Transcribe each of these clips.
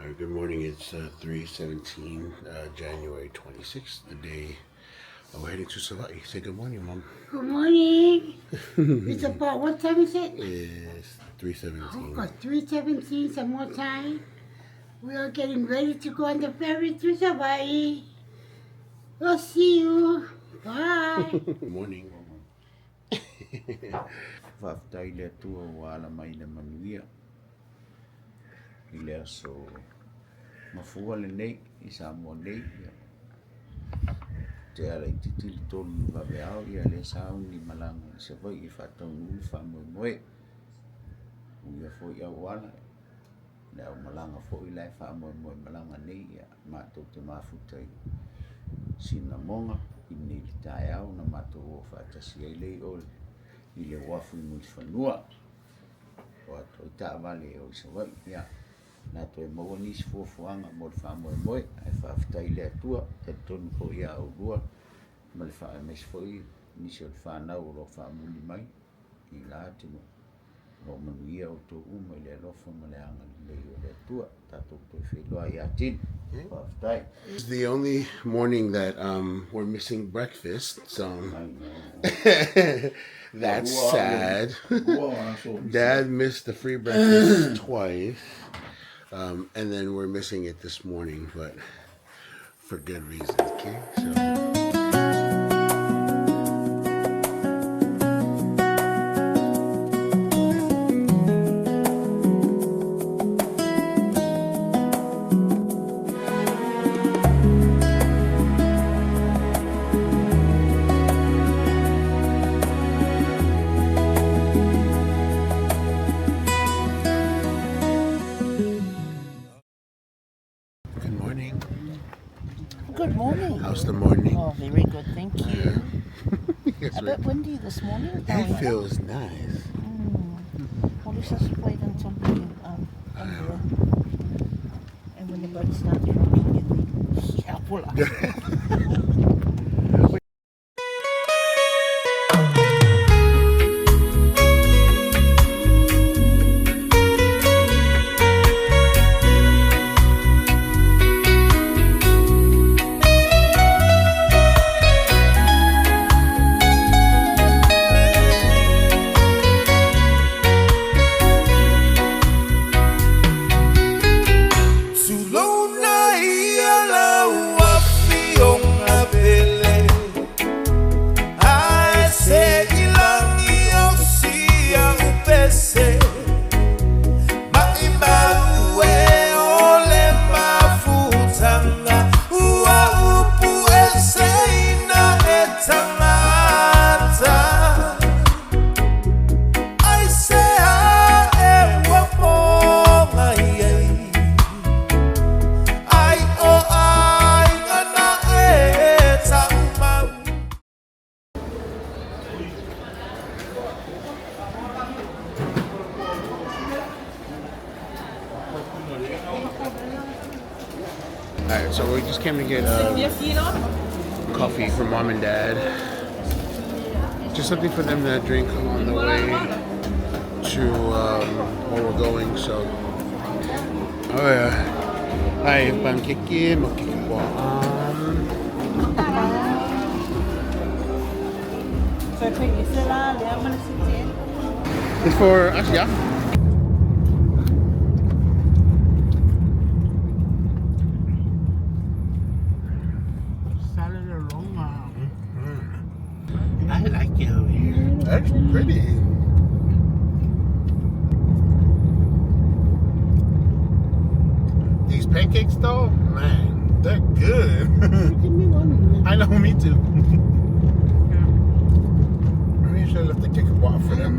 All right, good morning. It's 3:17, January 26th, the day we're heading to Savaii. Say good morning, Mom. Good morning. It's about, what time is it? It's 3:17. Oh, 3:17, some more time. We are getting ready to go on the ferry to Savaii. We'll see you. Bye. Good morning. Faafetai i le Atua ua ala mai le manuia i le aso mafua lenei i Samoa nei. Ia, te ala itiiti le 3 i le vaveao, ia lea sa uni malaga i Savaii e faataunuu le faamoemoe. Uia foi auala, le au malaga foi la e faamoemoe malaga nei, ia matou te mafuta i Sinamoga i nei le taeao na matou o faatasi ai lea i o i le uafu i Mulifanua. O atu ai taavale e o i Savaii. Ia, na toe maua nisi fuafuaga mo le faamoemoe, ae faafetai i le Atua, talitonu foi ia oulua ma le aemaise foi nisi o le fanau o lo o faamuli mai i la atunuu. O lo o manuia outou uma i le alofa ma le agalelei o le Atua. Tatou toe feiloai ia Tino. Faafetai. It's the only morning that we're missing breakfast, so I know. that's sad. Dad missed the free breakfast twice, and then we're missing it this morning, but for good reasons, okay? So. Good morning. Good morning. How's the morning? Oh, very good, thank you. Yes, A bit windy this morning. it though. feels nice. Well, let's just wait until we can under. And when the boat starts rocking, and then yeah, voila. Tulona ia lau afioga pele, ae se i lagi o sia upese, maimau e o le mafutaga, ua upu eseina e tagata. Ai se a e ua pogai ai, ai o aiga na e taumau. All right, so we just came to get coffee for Mom and Dad. Just something for them to drink on the way to where we're going. So, oh yeah. Hi, pancake, So put your sila, lea mana siti. It's for us, yeah. Salad aroma. I like it over here. That's pretty. These pancakes, though, man, they're good. Give me one. I know, me too. Maybe I should have left the kick for them.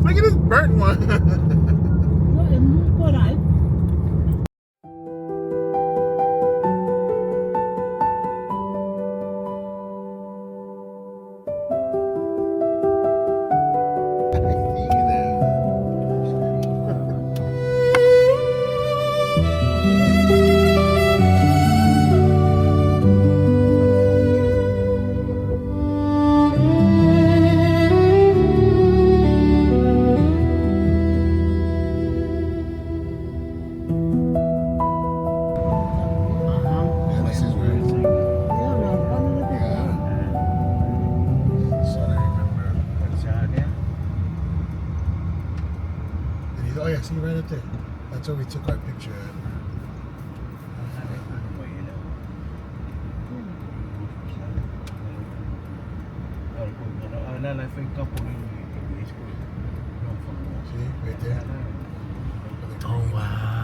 Look at this burnt one. I see you there. Oh yeah, see right up there. That's where we took our picture at. See, right there. Oh wow.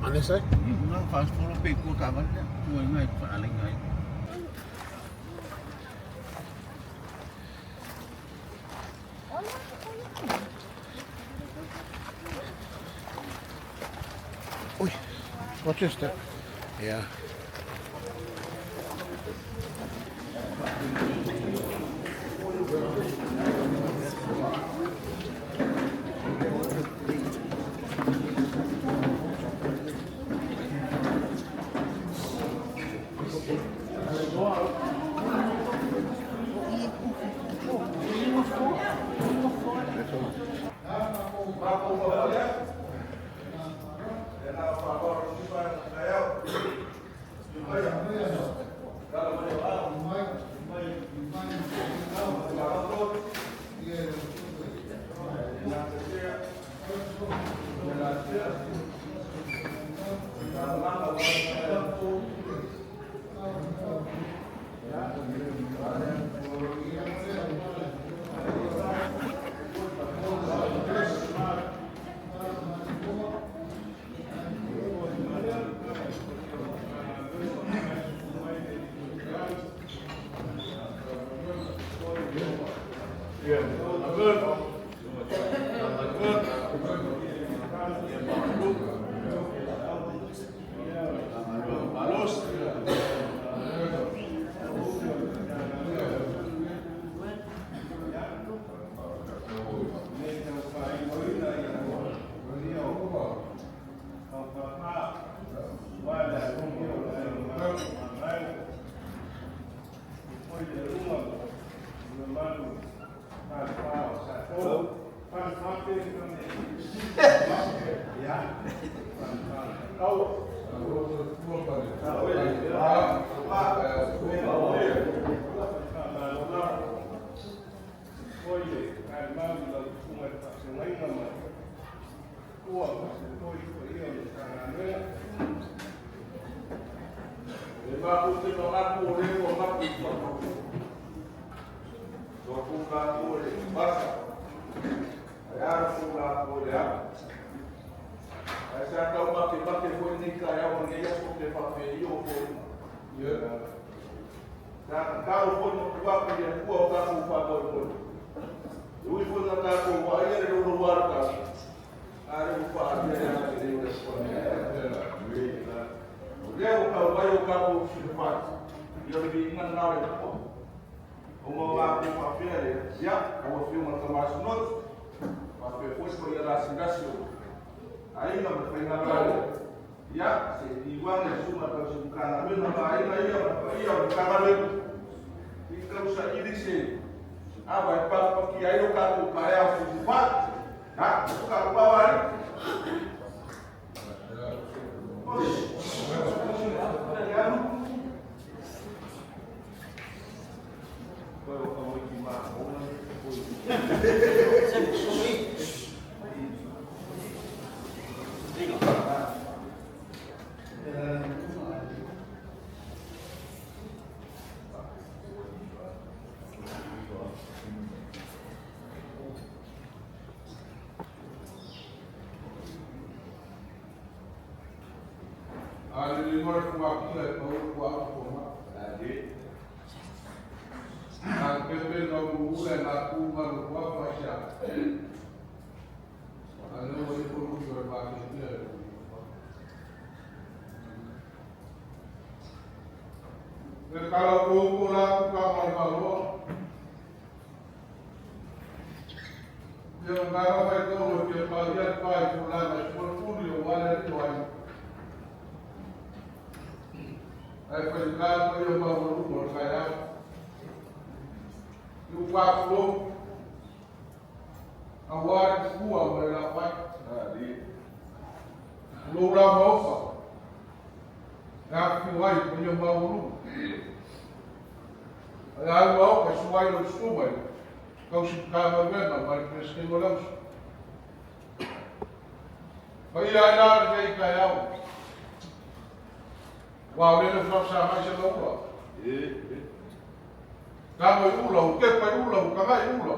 On this side? Uy, watch your step. Yeah. Ae faigata paia maualuga o le taeao. I upa tulou, aua le tupua ma le laufai. Tulou la maofa, e afifio ai paia maualuga. Ae a le maofa e sua ai lau susuga i le tausi Matagaluega ma le Peresetene o le Auso. Paia ai la lenei taeao. Aua o lele ua faasagai se laula. Tago i ula, ua tepa i ula, ua tagai i ula.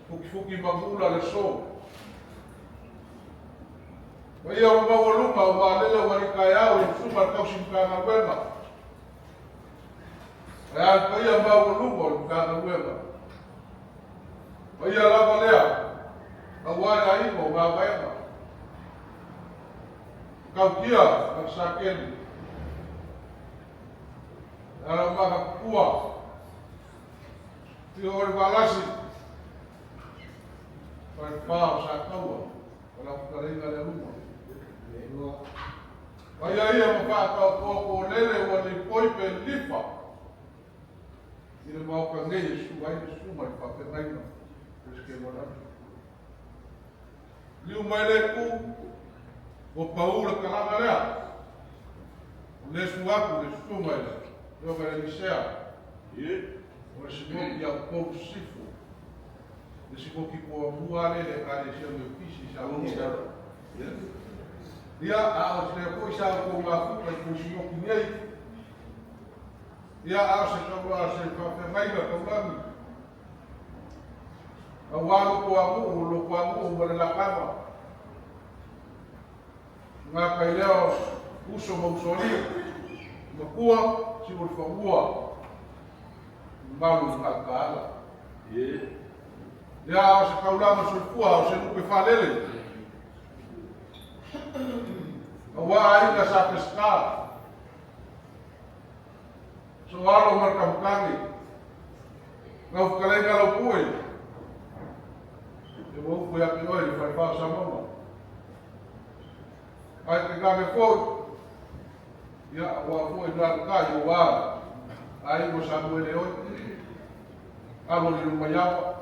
Fukifuki manuula le aso. Paia ua maualuga, aua lele ua alii taeao i le susuga i le tausi Matagaluega. Ae a le paia maualuga o le Matagaluega. Paia lava lea, aua le aiga o Gavaega. Tautia ma le Sakeli. E ala o Makakua. Tio o le Valasi. Falepa o Sataua. O lau fetalaiga le aluma. Paia ia ma faataotoa lele ua lipoi pe lifa. I le maoka nei e sua ai le susuga i le faafeagaiga. Peresetene o le Auso. Liu mai le ku, ua pau le kalaga lea. O le su atu le susuga i le afioga i le Elisea. O le simoki au Upolu Sisifo. Le simoki muamua lea i le Ekalesia Metotisi i Samoa. Ia, a o se lea foi sa outou mafuta i kou simoki nei. Ia, a o se taua se faafeagaiga taulagi. Aua loko agu'u, loko agu'u ma le lakaga. Gata i lea o uso ma usoalii, matua, si'u le fanua, mamalu i le gautaala. Ia, a o se taulaga soifua, a o se lupe faalele. Aua aiga sa Peseta, Soalo ma le Kamutage, lau fetalaiga lau pue, e ua upu ia te oe le falefa o Samoa. Ae te gage foi, ia, aua foi le alalatai aua aiga o Samuele oe, alo i Lumaiawa,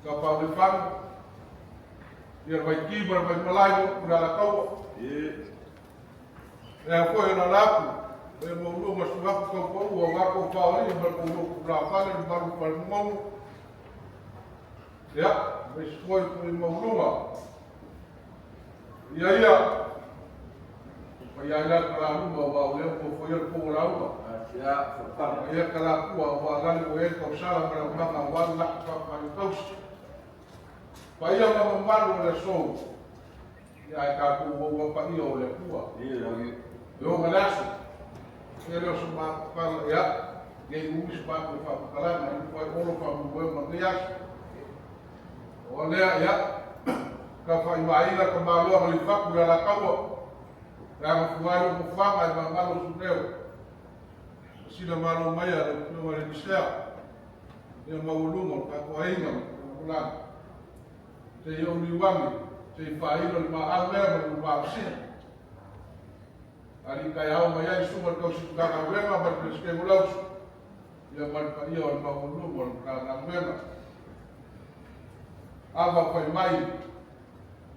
Kapau le Fano, ia le Vaiti ma le Vaimalae ma upu i le Alataua. Lea foi o le ala atu, e maulua ma su atu tau pau aua kou faoalii ma le kou lotu tulafale le mamalu o Falemanono. Ia, aemaise foi o le mauluga. Ia ia, o paia ai la le kalaluma aua o lea ua nofoia le pou o lauga. Paia kalapua aua lale ua i ai le tausala ma le aumaga aua le lako faafai tausi. Paia ma mamalu o le aso. Ia ae tatou oua paia o le Atua. E oga le aso. Ia lea o se matou tala, ia, nei umi se matou faamatalaga, i ufai olo faamoemoe ma lenei aso. O lea, ia, taufaaimaina ka maloa ma liufatu le Alataua, le agafua ai lou nofoaga e mamalo Suneo. Sila malo mai a lau Afioga i le Elisea, ia maualuga o le tatou aiga ma le Lagi. Se i ou liuagi, se i faailo le maau lea ma le ulumaosia. Alii taeao mai ai susuga i le tausi Matagaluega ma le Peresetene o le Auso, ia ma le paia o le maualuga o le Matagaluega. Ava fai mai,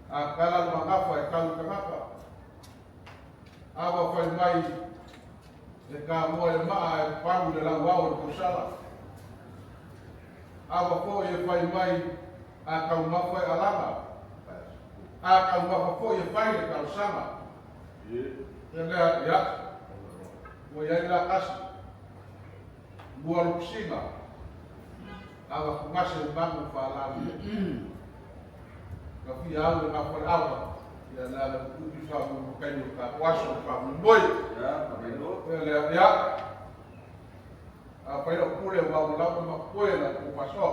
a tala le magafa e tau i tagata. Ava fai mai, e tamoa i le maa e palu i le lauao o le tausala. Ava foi e fai mai, a taumafa e alaga, a taumafa foi e fai le talosaga. Ia lea, ia, ua i ai la tasi, mua lukusiga, ava fugase o magu faalagi. Ka fia au e gafa le ava, ia lea le upi faamoemoe o tatou aso faamoemoe. Ia lea, ia, a fai lau pule ua ua lava ma koe la kou faasoa.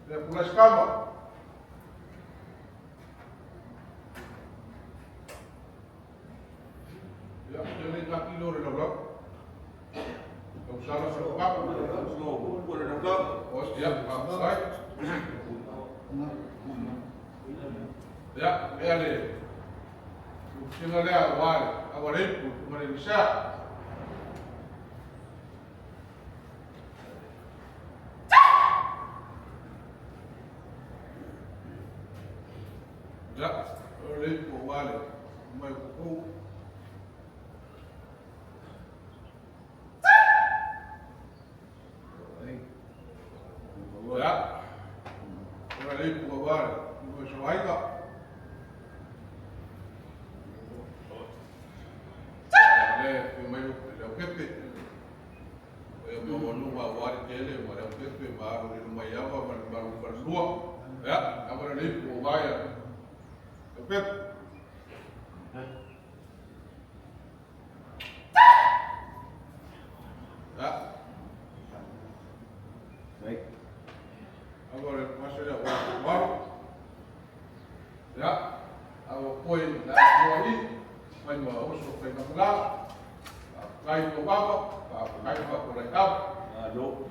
Ia pulai se kama. Ia, ia le ngaki leo le laulau. Tau sala sa papu. O, ia, faafetai. Ia, ia le Pusiga lea aua le ava le ipu ma le lisea. Ia, o le ipu aua le mai kuku. Ia, o le ipu aua le mai soaiga. Le fia mai le au pepe. O ia maualuga aua le tele ma le au pepe ma alo i luma i ava ma le malu falelua. Ia, ava le ipu o vaia. Au pepe. Ia. Ava le masa lea o maro. Ia, ava poi la mua i, mai ma oso kai ngā Kai ko papa, kai ko ko lai tau. Alo.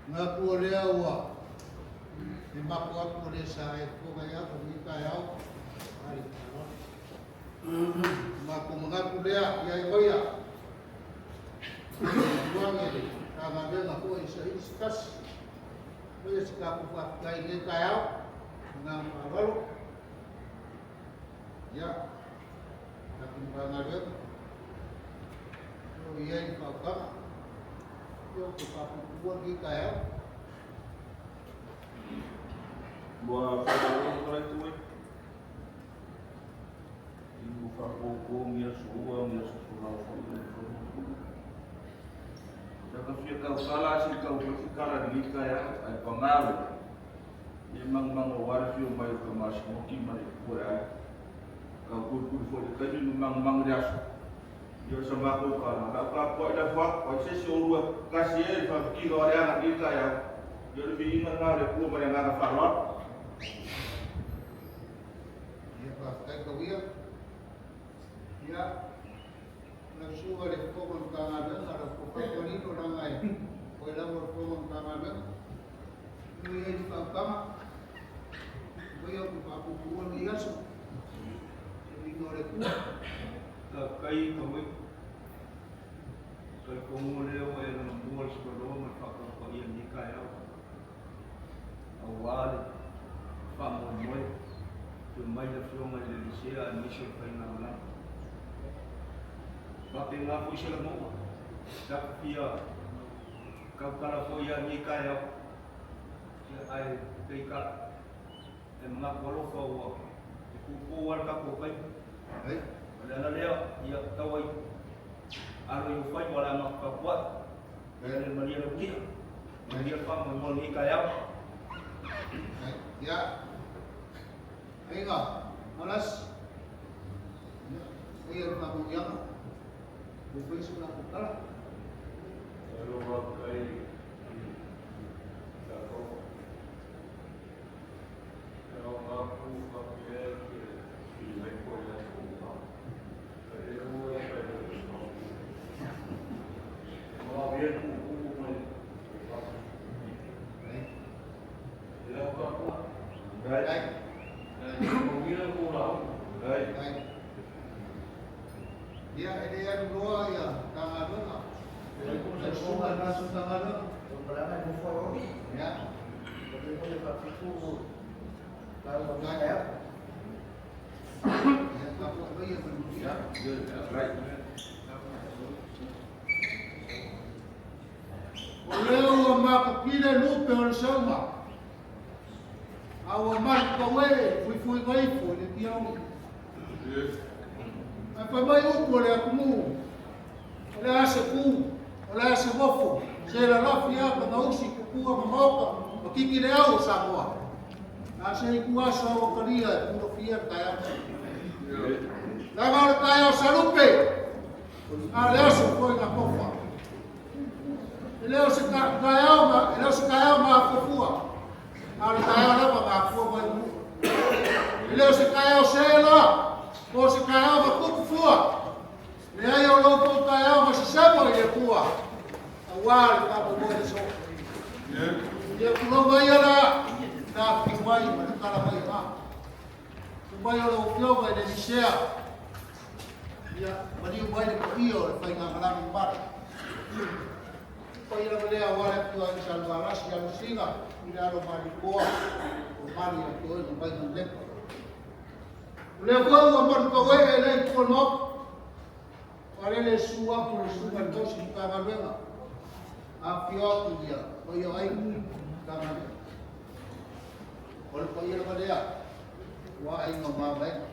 Ngā pua lea ua e mapu atu o le sa e foga ia ko ni kai au. Ai, Ma ko mangatu lea ia i oia. Tuangi le ka ngā venga hoa i sa isi kasi. Oia se ka pupa kai le kai au. Ngā whawalo. Ia. Ka kumpa ngā venga. O ia i whaukanga. Ia o te whapupua ki kai au. Ua whakawau kai tui. I mo whakōkō ngia sua ngia sosolau whai le whai. Taka fia kau kala si kau whai kara ni kai au ai pangawe. E mang mang o wara fio mai o ka masimoki ma le kua ai. Kau kuri kuri fo le kai no mang mang le aso. Ia sa mako ka na ka ka po ila fa o se se orua kasi e fa ki lo rea na ki kai au. Ia le vi inga na le kua mai ngā wha loa. Ia whakakai kawia. Ia, na suga le fogo no kanga ra ko whakawalino ranga e. O e lawa le fogo no kanga venga. Nui e ni whaukama. Oi au ku whapupu ni aso. Te ringo le kua. Ka kai ka wei. Ka kongo leo e na mua le sipaloa ma le whakaupa ia ni kai au. Au wā le wha moe. Te mai le fionga i le lisea e miso whai ngā la. Wha pe ngā fo i se la moa. Ta fia kau kala fo ia ni kai au. Ia ai te ka e mga kualofa ua e kuku wal ka ko kai. Ai. O le ala lea ia tau ai alo i whai wala ma ka pua. Le maria le kia. Maria fa mo mo ni kai au. Ai. Ia. Ainga, malas. Ia, ia le whapuianga. Ko whai suna ko kala. Alo wa kai ka ko. Alo ngā pu ka pia ke ki mai ko ia ko ka. Ka e mo e kai le ko. Ngā via ku ku mai. Ai. Ia ka ku. Ai. Ai. Ko ia ko la. Ai. Ai. Ia, e le anu loa ia kanga venga. Sa suga na su kanga venga. Ia. Ia, ka pua ia manuia. O leo ua makapile lupe o le sauga. A ua masu e fuifui gaifo i le tiauli. Ae fai mai upu o le atunuu. O le a se ku, o le a se mofo, se lalafi a ka gausi kukua ma maoka, ma kiki le au o Samoa. A se i kuasa o kalia e pulofia le taeao. Laga o le taeao salupe, a le aso foi ngā kofa. E leo se taeao ma, e leo se taeao ma afofua. A le taeao lava ma afua mai mu. E leo se taeao se loa, po se taeao ma kupu fua. Le ai o lau pou taeao ma se semo i le pua. Auā le faamoemoe le aso. Ia tulou ia la, na afifio mai ma le tala mai o a. Mai o lau Afioga i le Lisea, ia maliu mai le paia o le faigamalaga mamalu. Paia lava lea aua le afio ai Salualasi Alusiga i le alo Malikoa o Mali ia te oe ma Maiga Lepa. O lea foi ua malutauee le itu o le Maota, o alele susu atu le susuga i le tausi Matagaluega, afifio atu ia paia o aiga Matagaluega. O le paia lava lea ua aiga o mavaega.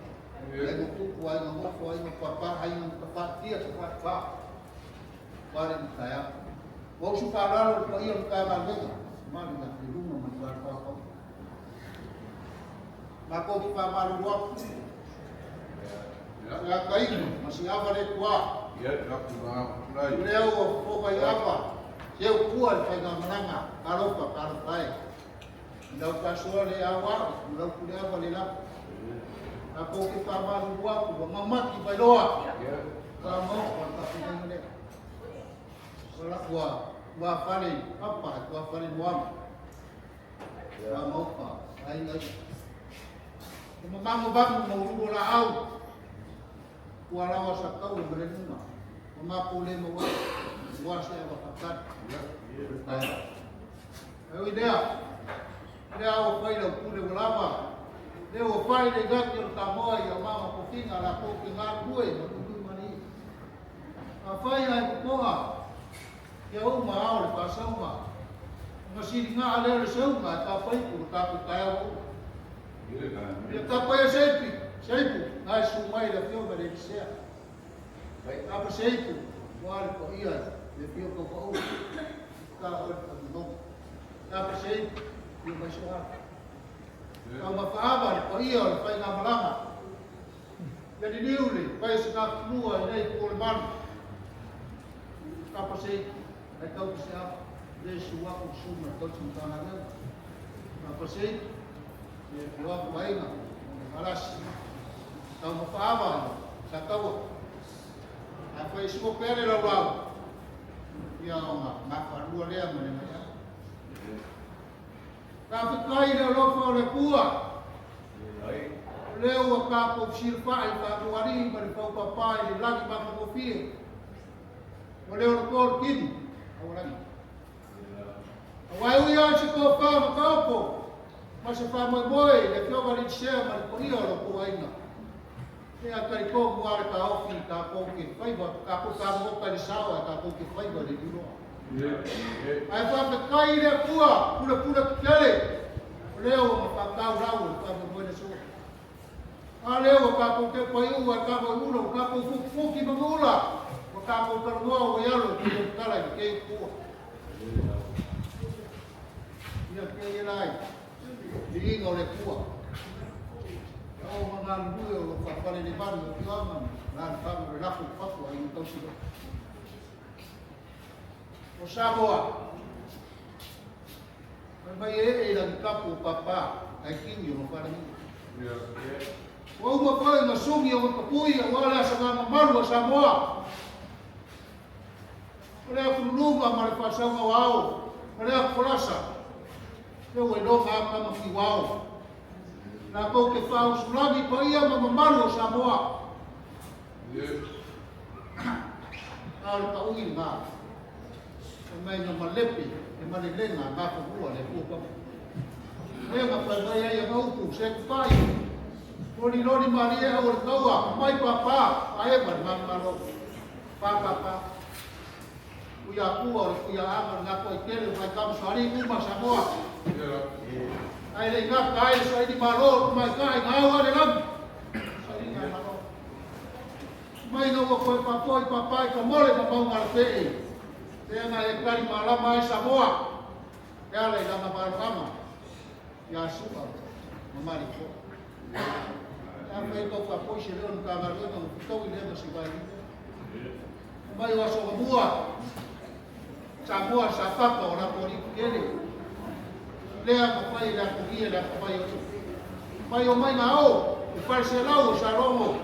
Aiga tupu, aiga nofo, aiga papa, aiga matafaatia, tafaatfa. Ua le mataeao. Ua usu faalalo le paia o le Matagaluega, mali ia Feluma ma le Falefaafau. Matou te faamalulu atu. Ia Taiga ma si ava le tuā. O lea ua fofoga i ava, seu pua le faigamalaga, talofa, talofa e. I lau faasoa le auau, i lau puleava le lava. Tatou te faamalulu atu, ua mamaki mai loa. Faamaopa le faafeagaiga lea. Ua tuafale i papa, tuafale i moana. Faamaopa, aiga ia. O mamago vagu ma ulu o laau. Ua lawa sa tau ma le luga. O matou le maua ua se ava fatali. Ai oi lea, lea ua fai lau pule ua lava. Lea ua fai le igati o le Samoa i au mama tofiga latou te galulue ma tuitui malie. Afai ae popoa, ia uma ao le faasauga. Ona siligaa lea o le seuga e taufaipu lo tatou taeao ua uma. Ia tapaia seipi, seipu, na e susu mai le afioga i le Elisea. Tapa seipu, ua le paia i le afio taupau, ta oe le faamanonu. Tapa seipu, ia mai soala. Taumafaava le paia o le faigamalaga. Ia liliu le paia sagafutunua i nei itu o le malu. Tapa seipu, ai tau se ava. Le susu atu le susuga i le tausi Matagaluega. Tapa seipu, le afio atu aiga o le Valasi. Taumafaava i Sataua. Ae fai sua pea le laulau. Ia ona gafaalua lea ma le maiau. Faafetai i le alofa o le Atua. O lea ua tatou fesilafai i tatou alii ma le faupapa i le lagi matagofie. O lea o le to le tino, aualagi. Aua e ui lava i se tofa mataoto ma se faamoemoe i le Afioga i le Elisea ma le paia o lo outou aiga, e a talitonu lava le taofi tatou te faiva, tatou fagogota i le sao ae tatou te faiva i le liuloa. Ae faafetai i le Atua pulapula tetele, o lea ua mafaatau lau o le faamoemoe le aso. A lea ua tatou tepa i ua e tago i ula, ua tatou fukifuki ma ula, ua tatou talanoa ua i alo i te tala i te tua. Ia te ia lai, liiga o le Atua. O ma galulue o lo faafale le malu o afioaga ma alaalafaga o le lafo i fafo a aiga tausi loa. O Samoa, fai mai e ee i lagitapu o papa, ae kiu i ona falagiga. Ua uma foi ona suni o matapui aua le asaga mamalu a Samoa. O le atululuga ma le faasauga o ao, o le atufolasa, lea ua iloga a tama fiuao. Latou te faausulagi paia ma mamalu o Samoa. A o le taui lena, fai mai na malepe e malelega mafanua le Atua papa. Lea na fai mai ai ana upu, se kupai, loliloli malie au o le taua, mai papa, ae ma le manumalo. Pāpāpā. Ui Atua o le Kuiaaga o le Gatoa i tele o nai tama soalii uma Samoa. Ae le i gata ai le saili malo o tamaitai na au ale lagi. Saili na malo. Mai na ua koe papoi papai ka mole ma maunga le pee. Lea na e tali malama ai Samoa. E ala i lana maloama. Ia sua ma mariko. A fai tau faapoi se leo na Matagaluega ma fetaui lea ma se vailiga. Mai o aso mamua, Samoa sa papa o latou alii tetele. Lea ma fai le atagia le atamai o ia. Mai o mai na ao, e faleselau o Salogo,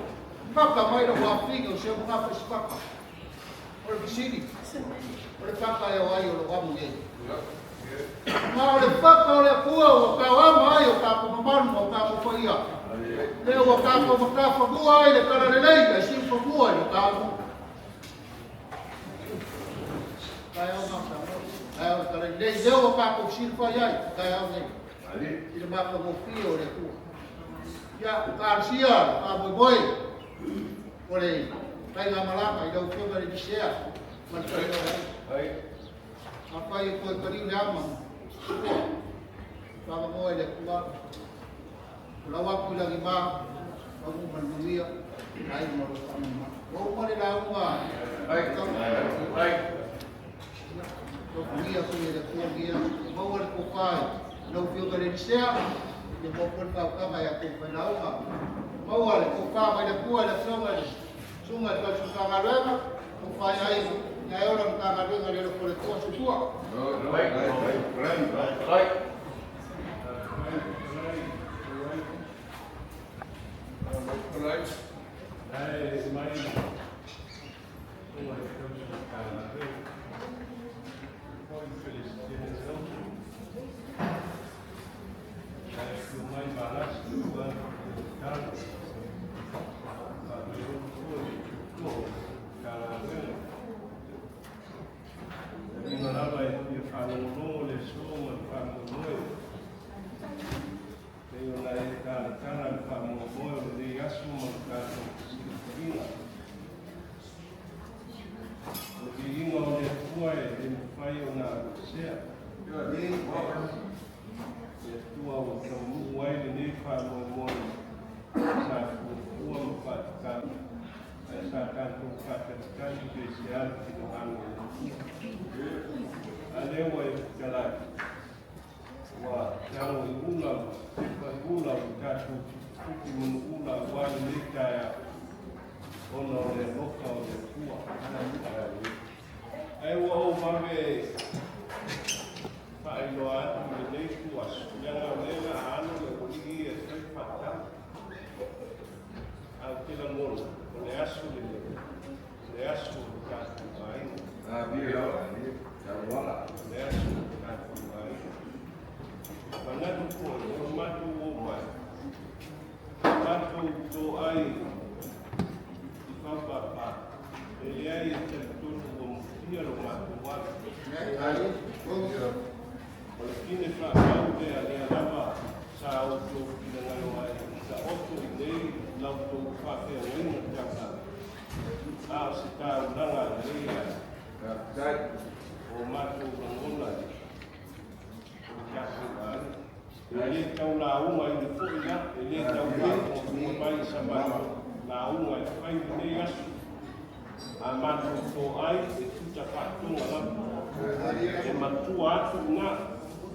maka mai lau afafine o Seugafa i Sipaka. O le fesili, o O le faka e o ai o lo amu nei. Ma o le faka o le Atua ua tauama ai o tatou mamalu ma o tatou paia. Lea ua tatou matafanua ai le talalelei ae siufanua i le tatou. Taeao na Samoa. Taeao le talalelei lea ua tatou silafai ai taeao nei. I le matagofie o le Atua. Ia, talosia le faamoemoe o le faigamalaga i lau Afioga i le Lisea ma le paia o le aiga. Afai e toe paliu le ama, ua faavamoa i le Atua, o lau atu i lagima, taunuu ma le manuia, aiga o lo o faamalamalu. Ua uma le lauga Tofugia foi e le Atua lenei aso. Maua le tofa i lau Afioga i le Lisea, ia maua foi le faautaga ia outou failauga. Maua le tofa mai le Atua i le Afioga i le Susuga i le Tausi Matagaluega, tofa ia ai ia e ola Matagaluega i le alofa o le Atua. Soifua. Pei ona e talatala le faamoemoe o lenei aso ma le tatou fesilafaiga. O le viiga o le Atua e le mafai ona aveesea. Le Atua ua taunuu ai lenei faamoemoe sa fuafua ma faatatau, ae sa tatou faatalitali pe se a le finagalo o le Atua. A lea ua e fetalai, ua tago i ula ma tepa i ula ua tatou tuputupu manuula aua lenei taeao ona o le alofa o le Atua. Ae ua ou vave faailoa atu i lenei ituaso, leaga o lea o le a alo le aualii ia e fai faatau. Ae ou te lagona, o le aso lenei, o le aso o le tatou aiga. O le aso o le tatou aiga. Manatu foi, o le matou omai, matou toai i faupapa, e leai e talitonu ua mutia lo matou alu. O le pine faamau lea, lea lava sa outou finagalo ai, taoto i nei la outou faafeagaiga taulagi, a o se taulaga lelei ai o matou lagona o le tatou aiga. E le tau laugaina foi la, e le tau faafogafoga mai i sa matou lauga e fai lenei aso. A matou toai e tuta faatoga lava. E matua atu i ina,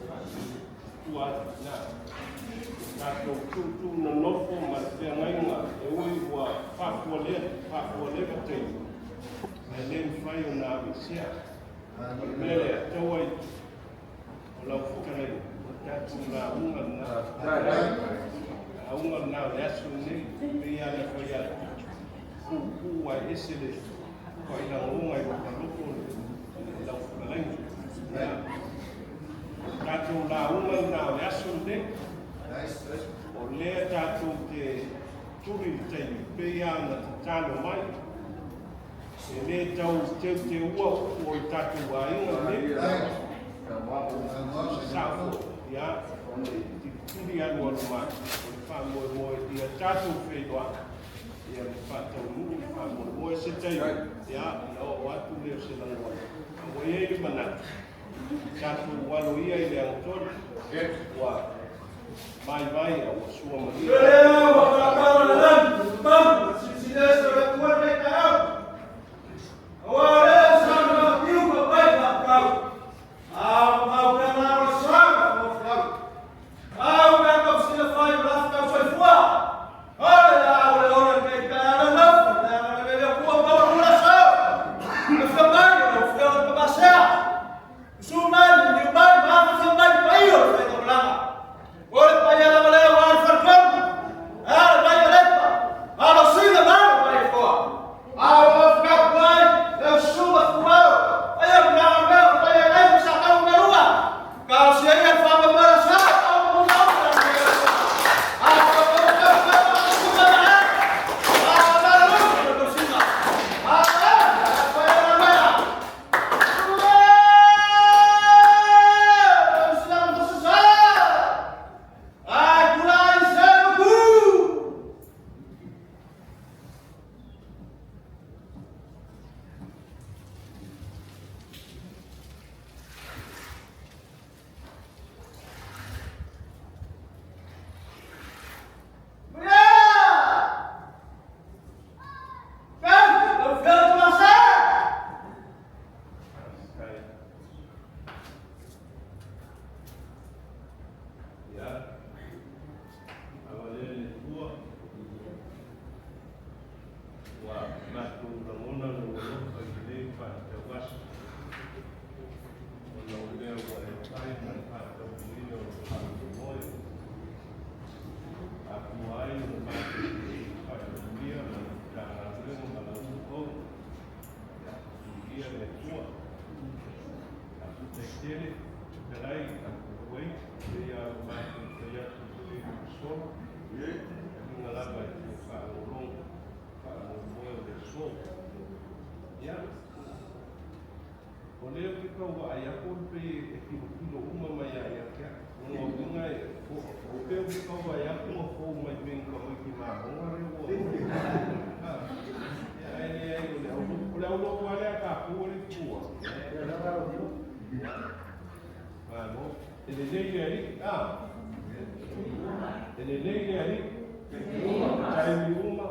matua atu i ina. Tatou tuutuu nonofo ma le feagaiga e ui ua faafualeva taimi, ae le mafai ona aveesea. O le mea lea, tau ai o lau fetalaiga, o le tatou lauga lena. Lauga lena o le aso lenei, pei lava ona fai atu, puupuu ae ese le failagoga i lou alofa i lau fetalaiga. Ia, o le tatou lauga lena o le aso lenei, o lea tatou te tuli i le taimi, pei lava ona tatalo mai, E le tau teuteua upu o le tatou aiga lenei. Sao foi, ia, o le tilituli alualu mai, o le faamoemoe ia tatou feiloai, ia ma faataunuu le faamoemoe se taimi, ia, ona oo atu lea o se lagona. A ua i ai le manatu, tatou alo ia i le agatonu, ua vaivai a ua suamalie. Susu mai, liliu mai, ma afifio mai le paia o le Faigamalaga. O le paia lava lea aua le Faletolu, ae a le Vaialepa, Alosina ma le Vaiafoa. tele fetalai uai pei a matou fai atu i le taimi ua sola e uiga lava i le faalogologo faamoemoe o le aso. Ia, o lea ou te tau vaai atu e pei e tilotilo uma mai lava ia te au. O lona uiga e pei ou te tau vaai atu ua fou mai pei ni tamaiti mamoga lea ua a ia ae leai o le au o le aulotu lava lea a tatou o le itu a. Ia, malo. E lelei le alii a? E lelei le alii? Taimi uma?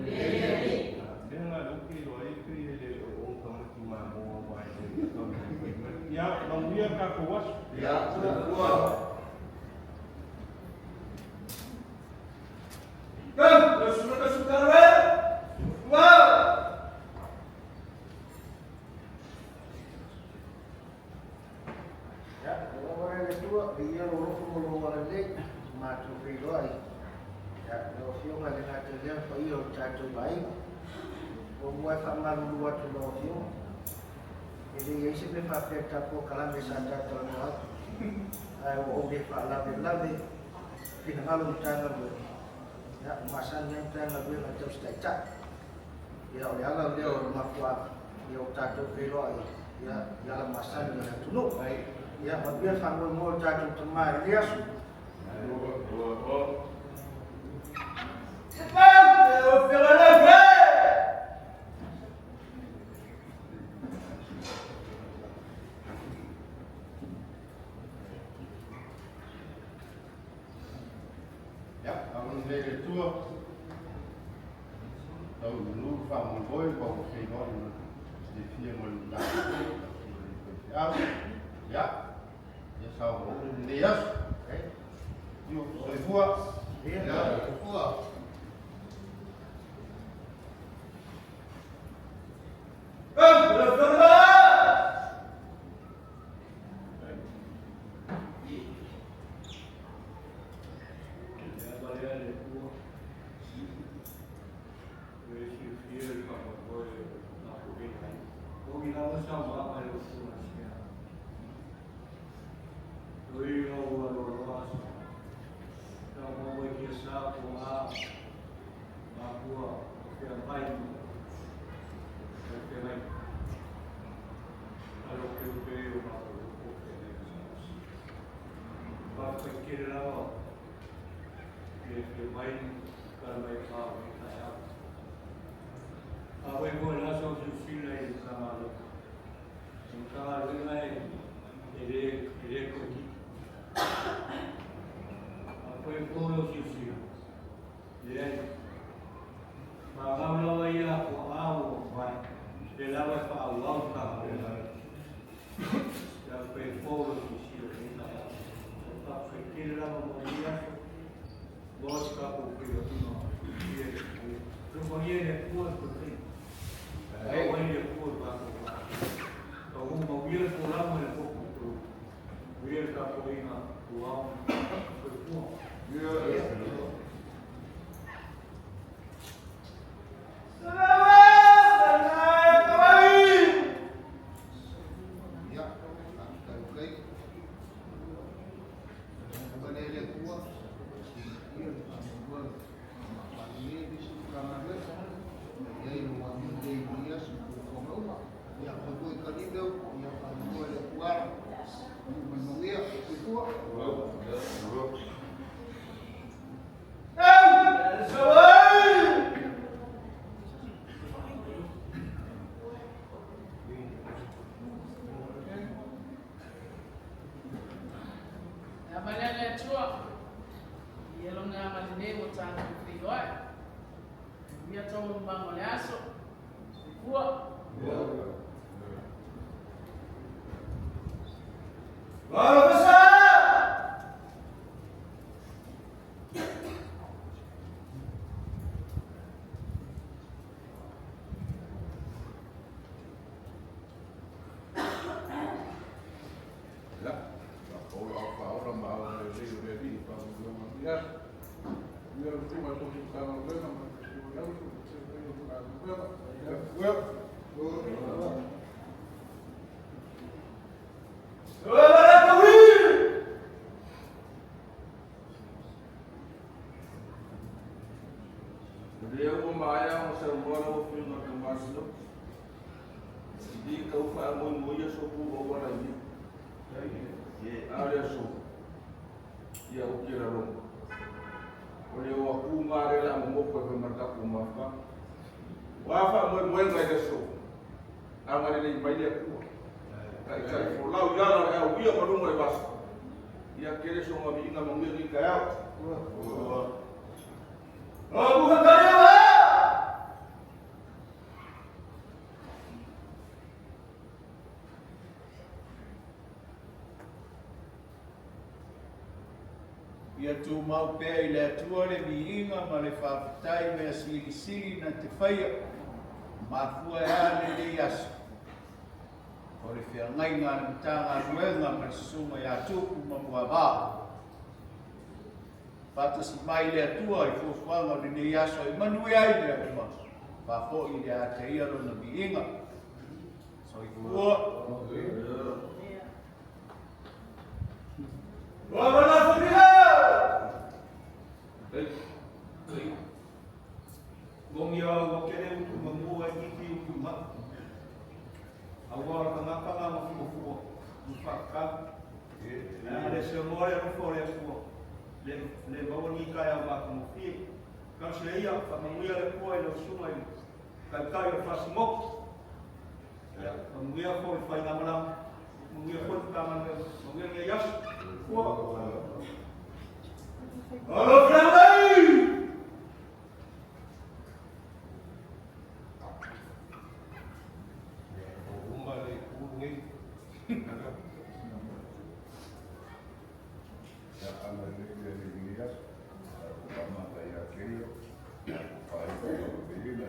Lea la lea ou te iloa ai pei e le o ni tamaiti mamoa aua e le tau fai mai. Ia, manuia le tatou aso. Ia, Ia, ua lava e le Atua, viia lou alofa ma lou agalelei, ua matou feiloai. Ia, lau Afioga e le gata i lea le paia o le tatou aiga. Muamua e faamalulu atu i lau Afioga, e le i ai se mea faapea i le ta polokalame sa ta talanoa ai, ae ua ou le faalavelave i finagalo o Matagaluega. Ia, ua masani lava Matagaluega e tausi taitai. Ia, o le ala lea o le mafuaaga ia ua tatou feiloai ia i ala masani o le atunuu. Ia, manuia le faamoemoe o tatou tama i lenei aso. Ia, agalelei le Atua. Tau i manu le faamoemoe ma ua feiloai ma le silafia ma le Matagaluega i le Afioga i le Faifeau. Ia, ia saogalemu lenei aso. Io, soifua. Ia, soifua. Le ava lea le Atua. E silafia le faamoemoe o tatou nei aiga. Moni lava saunoaga i lau Afioga Sia. Oi lau aloaloa sa. Saunoa mai kia sa po a mapua o feagai ma o feagai. Alo peupe o matou o feagai sa. Faafetai tele lava le afio mai tala mai pa o lenei taeao. Afai foi o le aso o silasila i le Matagaluega, o le Matagaluega e le e le toaitiiti. Afai foi o silasila, leai. Maumau lava ia a tuaa ua mavae, lea lava e faaauau le Matagaluega. Ia fai fou lau silasila i lenei taeao. Faafetai tele lava mo lenei aso. Mo se tatou feiloaiga i le Alofagia e le Atua le tautaiga. Tau ai le Atua i lo tatou va. Tau manuia le folauga i le potu tolu. Manuia le tapuaiga tuao ma soifua. Ia, faafetai lelei. Ua le le Atua, silafia le faamoemoe o Palemene le isi Matagaluega. E i ai lou agalelei i lenei aso i fuafuaga uma. Ia, foi foi kalime, ia faamoemoe le Atua ala. Iu ma le manuia. Soifua. Le avalea le Atua, i lona agalelei ua tatou feiloai. Manuia taualumaga o le aso. Soifua. Ia, faapau lau faaola ma agalelei o le Alii i faamoemoega o lenei aso. Ia le Atua e tofi Matagaluega ma le Susuga i le Auso ma le paia o Matagaluega. Ia, A o le aso, ia uki e lalongo. O le o aku ngā re la momoko e whaimara taku mawhanga. Wā wha moe moenga i le aso. A ngā le mai le akua. Kai kai fo lau i ala le au ia malunga le vasa. Ia kere so ngā miinga manguia ni kai au. O buka kare wa! Ia tumau pea i le Atua le viiga ma le faafetai mea silisili na te faia, mafua e a lenei aso. O le feagaiga a le Matagaluega ma le Susuga ia Tupu ma Muavao. Faatasi mai le Atua i fuafuaga o lenei aso e manuia ai mea uma, faafoi le a te ia lona viiga. Soifua. Mongi au wa kele utu mamua e kiki utu ma. Aua o tangata ngā mafuafua. Mu whakakau. Nā le se mo le rufo le fua. Le le maua ni kai au maka mo fie. Kau se ia, whakamuia le pua i le usunga i kai kai o whasimoko. Ia, whakamuia fo i whai ngā malama. Whakamuia fo i whakamana, whakamuia ngai aso. Fua. Alo Fernandai! Uma le ku nei. Ia ana le le le le aso. Ko mata ia keio. Ia ko pai ko le le le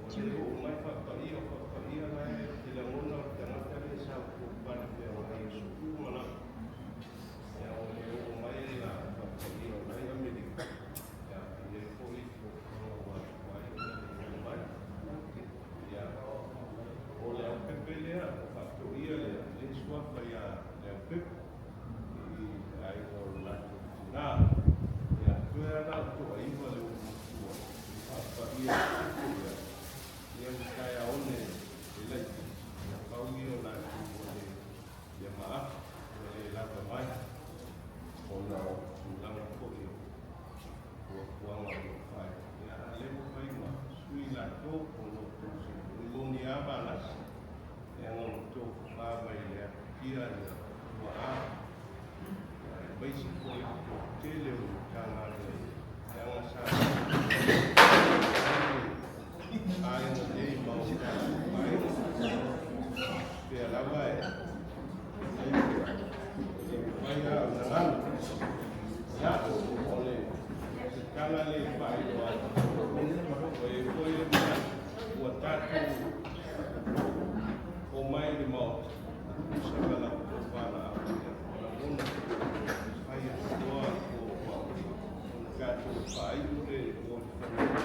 O le oo mai faapaia o faapaia la e te lagona o le tagata lea sa outou pale feagai e su'u manao. Ia o le oo mai la faapaia o lai Amerika, ia e i ai foi fuafuaga ua ai ona le oo mai. Ia o le aupepe lea, o faatoia lea, le suafa ia Leaupepe i le aiga o le latou tina. Ia toe lava na o toaiva le ulumatua i faapaia o tupu ia, ia ma taeaone e laitiiti, ia pau ia o latou ua le le maafa, ua le lava mai ona o tulaga foi o fuafuaga o lo o fai. Ia a lea ua fai ma sui latou ona o tou seleni moni lava Valasi, leaga ua tofafa mai le atutia ia tuaa, aemaise foi le toatele o le Matagaluega, leaga sa aiga nei ma o tatou aiga. Pea lava e le mafai lava ona galo. Ia, o le se tala lea e faailoa atu, ua i ai foi le manatu ua tatou omai i le Maota, tusa ma la outou valaau, ia, ua lagona e fai atu loa ona tatou faaiu le mo le fanua,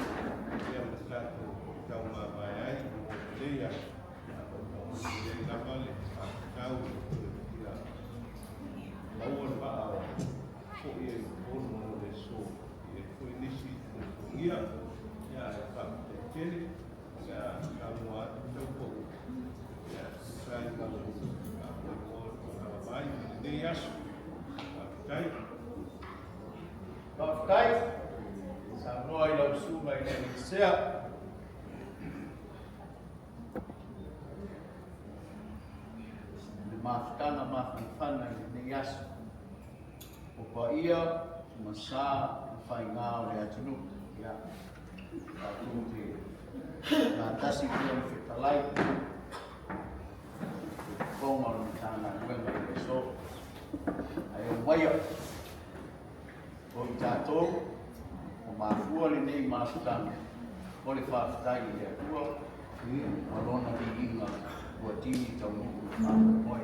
ia ma tatou taumavae ai mo lenei aso, o i ai lava le faatatau e toe fia maua le vaa o foi ai i Upolu mo le aso, e i ai foi nisi totogia, ia ae faafetai tele. Ia saunoa atu tau pau, ia tusa ai ma lou faamoemoe o ala mai i lenei aso. Faafetai. Faafetai. Saunoa i lau susuga i le Sea. Le mafutaga mafanafana i lenei aso. O paia ma sa ma faiga o le atunuu. Ia, tatou te gatasi i le fetalai i fofoga o le Matagaluega i le aso. Ae omaia, o i tatou, o mafua lenei mafutaga o le faafetai i le Atua ma lona viiga ua tini taunuu le faamoemoe.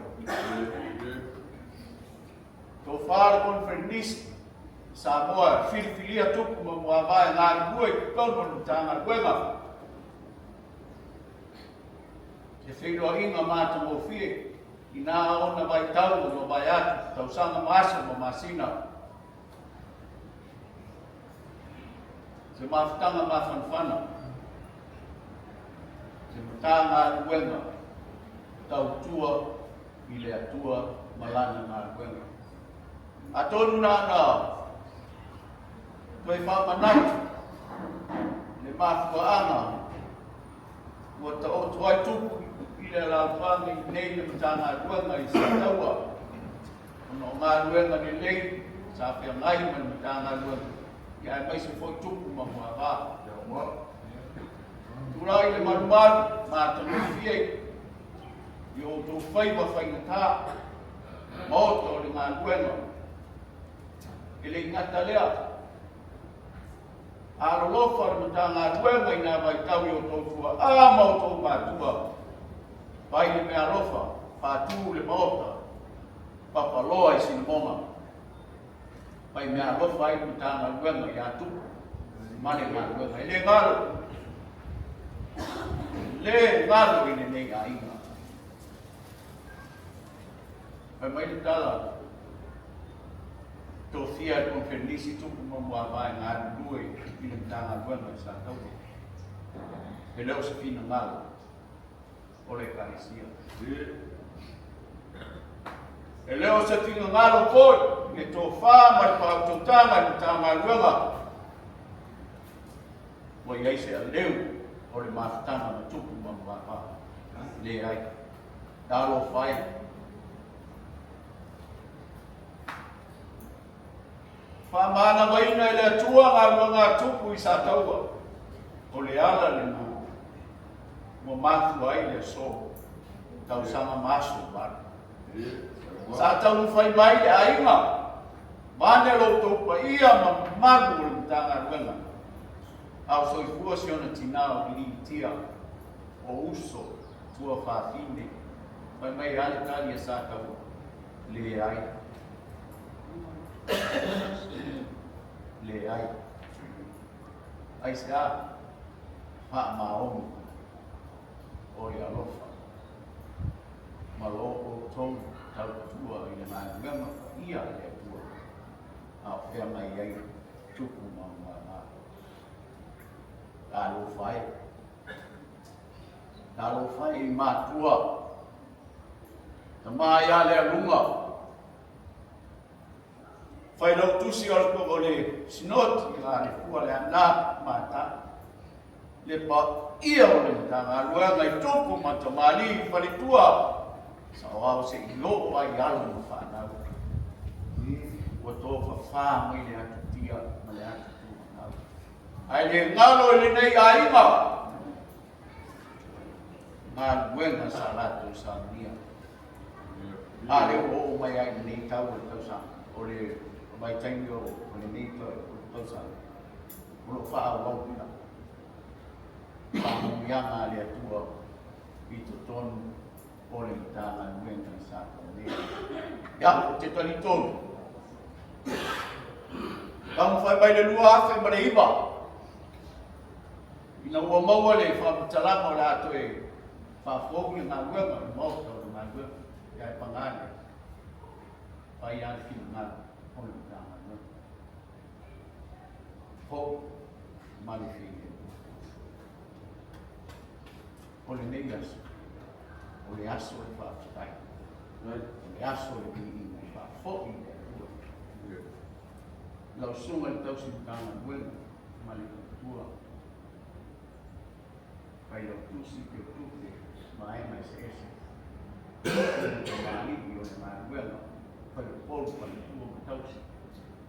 Tofa le Koneferenisi Samoa e filifilia tupu ma muavae galulue i totonu o le Matagaluega. Se feiloaiga matagofie i nā ona vaitau ua mavae atu, tausaga ma aso ma masina. Se mafutaga mafanafana, se Matagaluega tautua i le Atua ma Lana galuega. Atonu na ona toe faamanatu le mafuaaga ua taoto ai tupu i le alaalafaga i nei le Matagaluega i Sataua ona o galuega lelei sa feagai ma le Matagaluega ia aemaise foi tupu ma muavā. Tulai le malumalu matagofie i o outou faiva faigata, maota o le galuega. E le i gata lea, alolofa le Matagaluega i nā vaitau i o outou tua'a ma outou matua, fai le meaalofa, faatu le maota, papaloa i Sinamoga, fai meaalofa ai le Matagaluega ia Tupu ma le galuega. E le galo, le galo i lenei aiga. Fai mai le tala, tofia e Koneferenisi tupu ma muavae galulue i le Matagaluega i Sataua. E le o se finagalo o le Ekalesia. E le o se finagalo foi le tofa ma le faautautaga i le Matagaluega ua i ai se aleu o le mafutaga ma tupu ma muavaa. Leai. Talofa e. Faamanavaina e le Atua galuega a tupu i Sataua, o le ala lena ua mafua ai le aso, tausaga ma aso ua alu. Sa taumafai mai le aiga, vaeane lo outou paia ma mamalu o le Matagaluega. A o soifua si ona tinā o Iliitia, o uso, tuafafine. Fai mai e a le tali a Sataua? Leai. Leai. Aisea? Faamaoni o le alofa ma lo outou tautua i le galuega paia a le Atua, a o feagai ai tupu ma mama. Talofa e. Talofa e i matua. Tama ia Lealuga. Failautusi o le o le Sinoti a le Fua le Ana Mata. Le paia o le Matagaluega i tupu ma tamalii i faletua. Saoao se i oo ai alo ma fanau. Ua tofafā mai le atutia ma le atutumanau. Ae le galo i lenei aiga galuega sa latou saunia. A lea ua oo mai ai i lenei tau o le tausaga, o le vaitaimi o lenei tausaga, o lo o faaauau pea faamanuiaga a le Atua i totonu o le Matagaluega i Samoa nei. Ia, ou te talitonu, taumafai mai le 2009, ina ua maua le faamatalaga o le a toe faafou le galuega i le Maota o le galuega, ia e paga lea, fai lava le finagalo o le Matagaluega. Foi ma le filemu. O lenei aso, o le aso o le faafetai, o le aso o le viiga e faafoi i le Atua. Lau Susuga i le Tausi Matagaluega ma le Faletua, Failautusi Teutupe, vaega eseese, le tamalii o le galuega, Faleupolu, Faletua ma Tausi,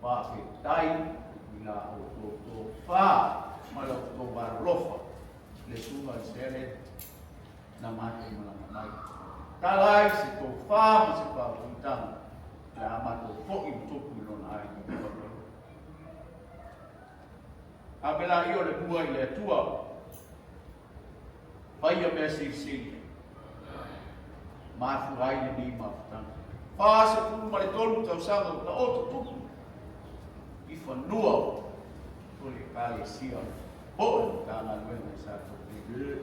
faafetai i la outou tofa ma la outou alolofa le susuga i le Sele na matou malaga mai. Tala ai se tofa ma se faautautaga, o le a matou foi i tupu i lona aiga. Ave laia o le mua i le Atua, faia mea silisili, mafua ai lenei mafutaga. 43 tausaga o taoto tupu i fanua o le Ekalesia po o le Matagaluega i Satupaitea.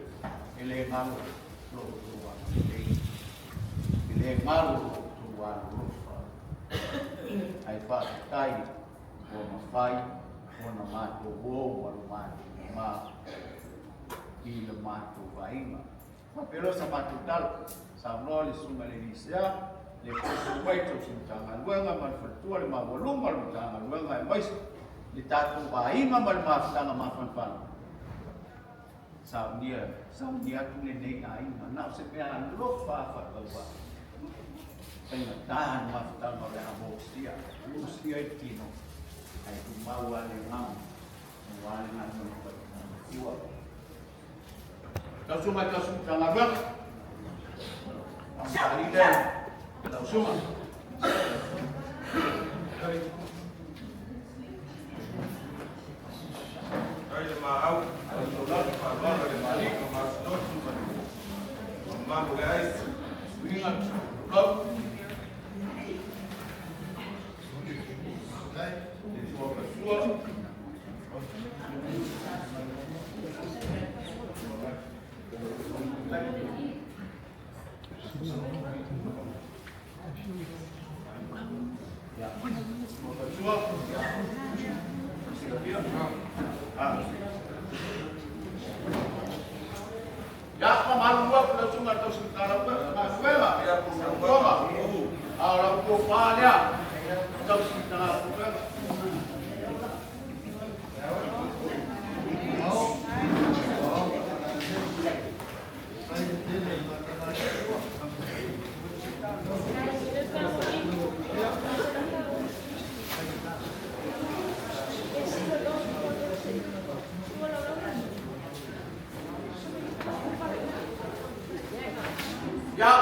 E le galo lo outou agalelei, e le galo lo outou alolofa, ae faafetai ua mafai ona matou o ma lo matou mama i le matou aiga. Faapea loa sa matou tala, saunoa le susuga i le Elisea, le fusu mai tausi Matagaluega ma le faletua le maualuga o le Matagaluega aemaise le tatou aiga ma le mafutaga mafanafana. Saunia, saunia atu lenei aiga, na o se mea alofa a faatauvaa. Faigata le mafutaga o le a mosia, mosia i le tino, ae tumau lava le agaga, aua le galuega fai. Ua. Lau susuga i tausi Matagaluega, faamataali lea lau susuga. Ai le maau, faaaloalo le Masinotu ma le mamalu le ai. Suiga, lau. Le tua pasua. Ya, famalulu atu lau susuga i le tausi Matagaluega, Toga, a o lau tofa lea, tausi Matagaluega. Ia,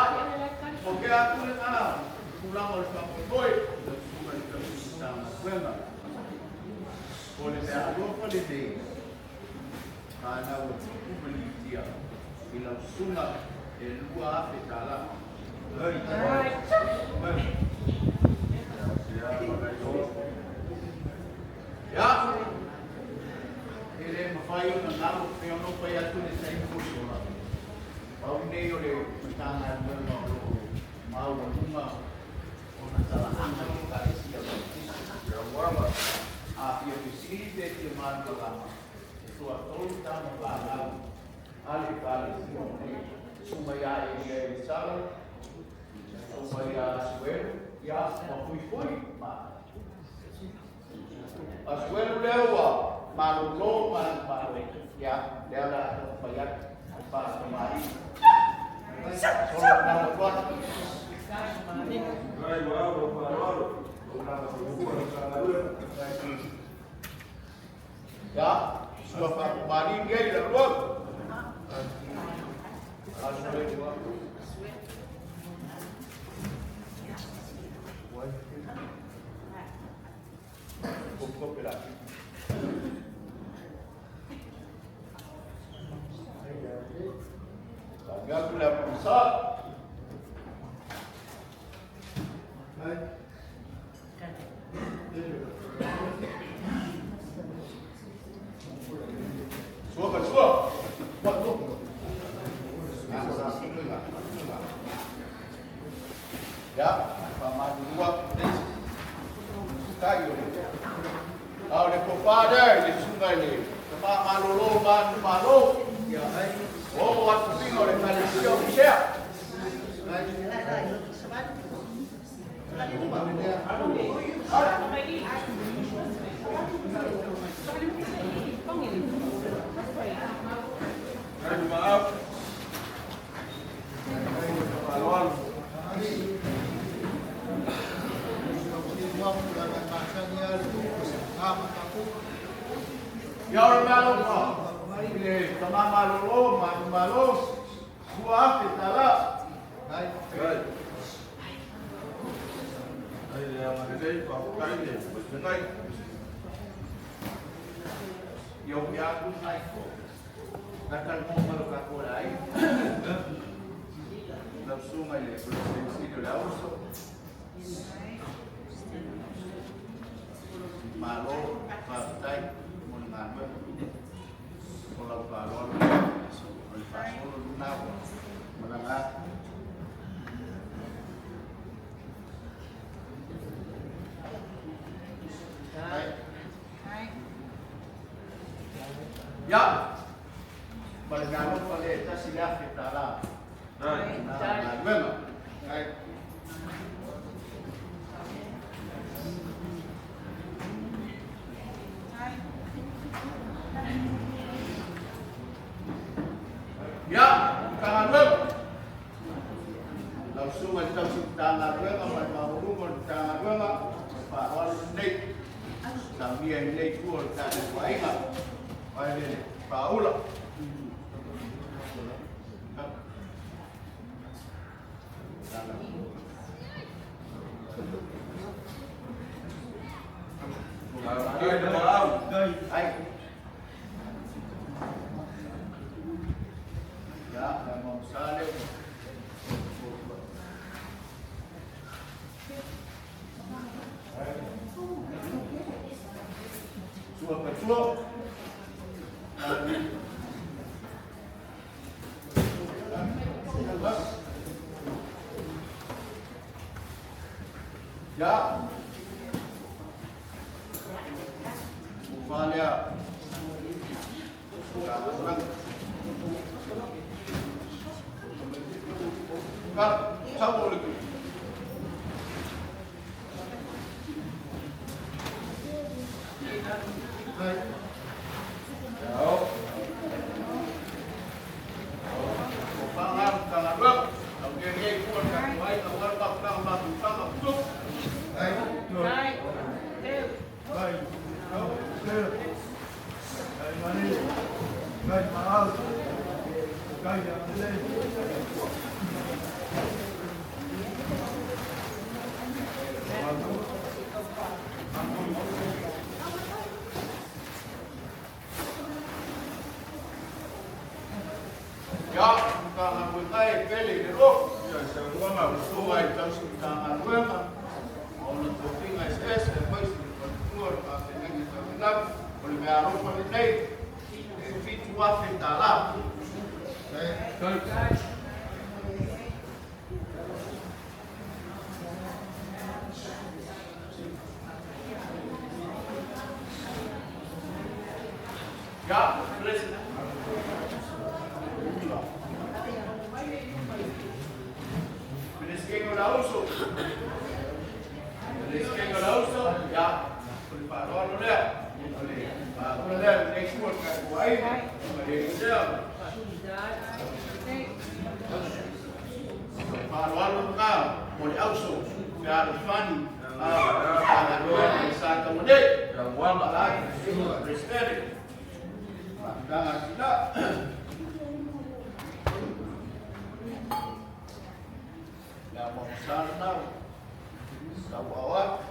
o ke atu lena tulaga o le faamoemoe, lau susuga i le tausi Matagaluega. O le meaalofa lenei. Fanau a Tupu ma Litia i lau susuga e $2,000. Ia, e le mafai ona galo pei ona ou fai atu i le taimi ua sola, pau lenei o le Matagaluega o lo o maualuga ona talaaga i Ekalesia Metotisi. A fia fesili pe fia malamalama, e toatolu tama fanau a le Ekalesia lenei, susuga ia Elia Elisala, susuga ia Asuelu, ia ma Fuifui ma Asuelu lea ua malolo manumalo, ia lea o le a taumafai atu e faatamalii. Solo na atu. Ia, sua faatamalii nei la lua. Asuelu. Kope la. Gatu le apusa. Sua ka sua. Ya, pa malulua kai o le. A o le tofa lea i le susuga i le tama malolo manu malo. Ia, o atu figa o le Ekalesia o Misea. Maaf. Faaaloalo. Ia o le mea alofa i le tama malolo manu malo $2,000. Ai le agalelei faafetai le feagai. Ia o mea atu nai ko. Ka mo ma lo ka ko lai. Lau susuga i le Peresetene Sili o le Auso. Malo faafetai mo le galuega. O lau faaaloalo o le faasolo lena ua malaga atu. Ia, ma le mea alofa lea e $1,000. Na galuega. Ia, Matagaluega. Lau susuga i le tausi Matagaluega ma le maualuga o le Matagaluega, o le faaaloalo lenei. Saunia i lenei itu o le tatou aiga. Ai le faaula. Ai le maau. Ai. Ia, le mausale. Sua ka sua. Ia. Ua lea. Ka, sau o le ku. O whangaru tanga rua. Au ke ngei kua ka kuai ka wara pa ka ma tu tanga tu. Ia, Matagaluega e pele i le alofa. Susuga i le tausi Matagaluega ma ona tofiga eseese aemaise le faletua o le faafeagaiga tau i lagi. O le meaalofa lenei e $7,000. Ia, Peresetene o le Auso. Peresetene o le Auso, ia, o le faaaloalo lea. O le faaaloalo lea, lenei itu o le tatou aiga, ma le Ekalesia. Faaaloalo lena mo le auso fealofani a Matagaluega i Sataua nei. Peresetene. Faafitaga sila. Ia mamasala nau. Sau au atu.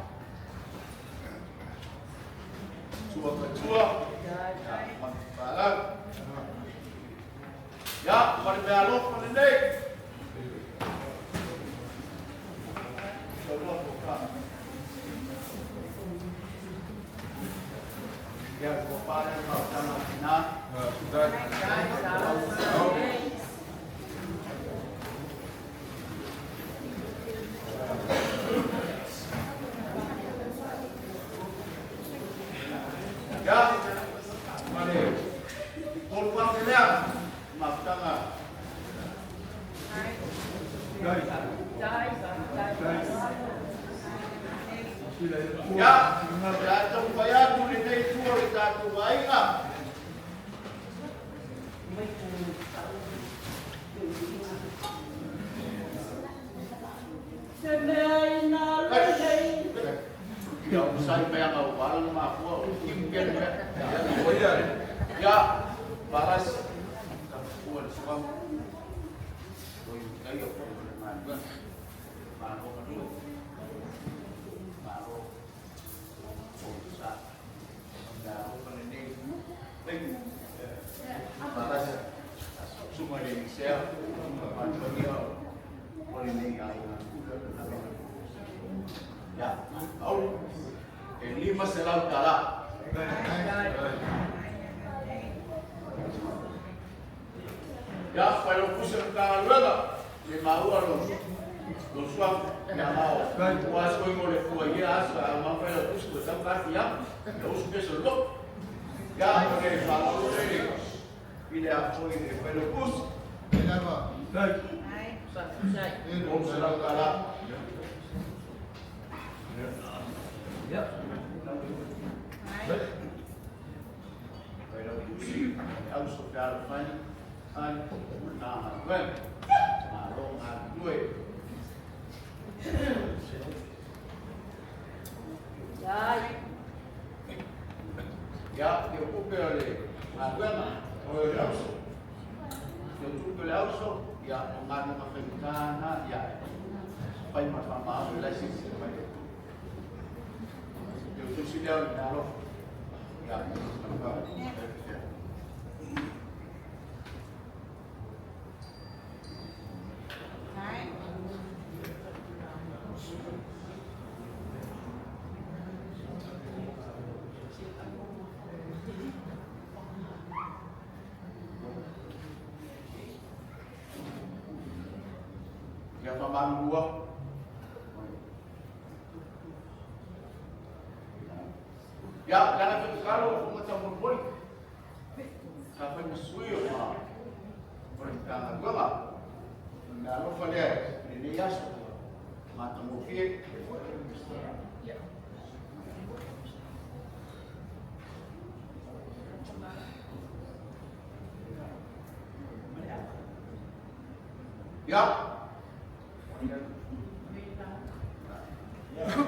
Tua ka tua. Ia, Ia, ma le meaalofa lenei. Saunoa tofa. Ia, ua pale le mautaga a tina. Ia, ma le 3,000 lea, mafutaga. Ia, o le a taumafai atu lenei itu o le tatou aiga. Ia, o sai mai anga o wala na mafua o kim kele mea. Ia, paras. Ua le suam. Oi, kai o ko le ngā. Malo manu. Malo. O sa. Ya, o pa lenei. Paras. Suma le Eliseo. Antonio. O lenei ai. Ya, au. E $500. Ia, failautusi o le Matagaluega, le maua lo lo suafa. Ia mao, ua aso mo le fua ia aso a mau failautusi ua tau kafi ia. Ia usu peso lo. Ia, o le faalalo le i le afo i le failautusi. $300. Failautusi, auso fealofani, ai, Matagaluega. Malo galulue. Ia, te tupe o le galuega, o le auso. Te tupe o le auso, ia, o galuega faigata ia, fai ma faamaoni o la e silasila mai le Atua. Te tusi lea o le meaalofa. Ia, Ia faamalulua. Ia, le ala foi tatalo o fofoga taumolimoli. Sa fai ma sui o ma o le Matagaluega. O le meaalofa lea i lenei aso. Matagofie. Ia.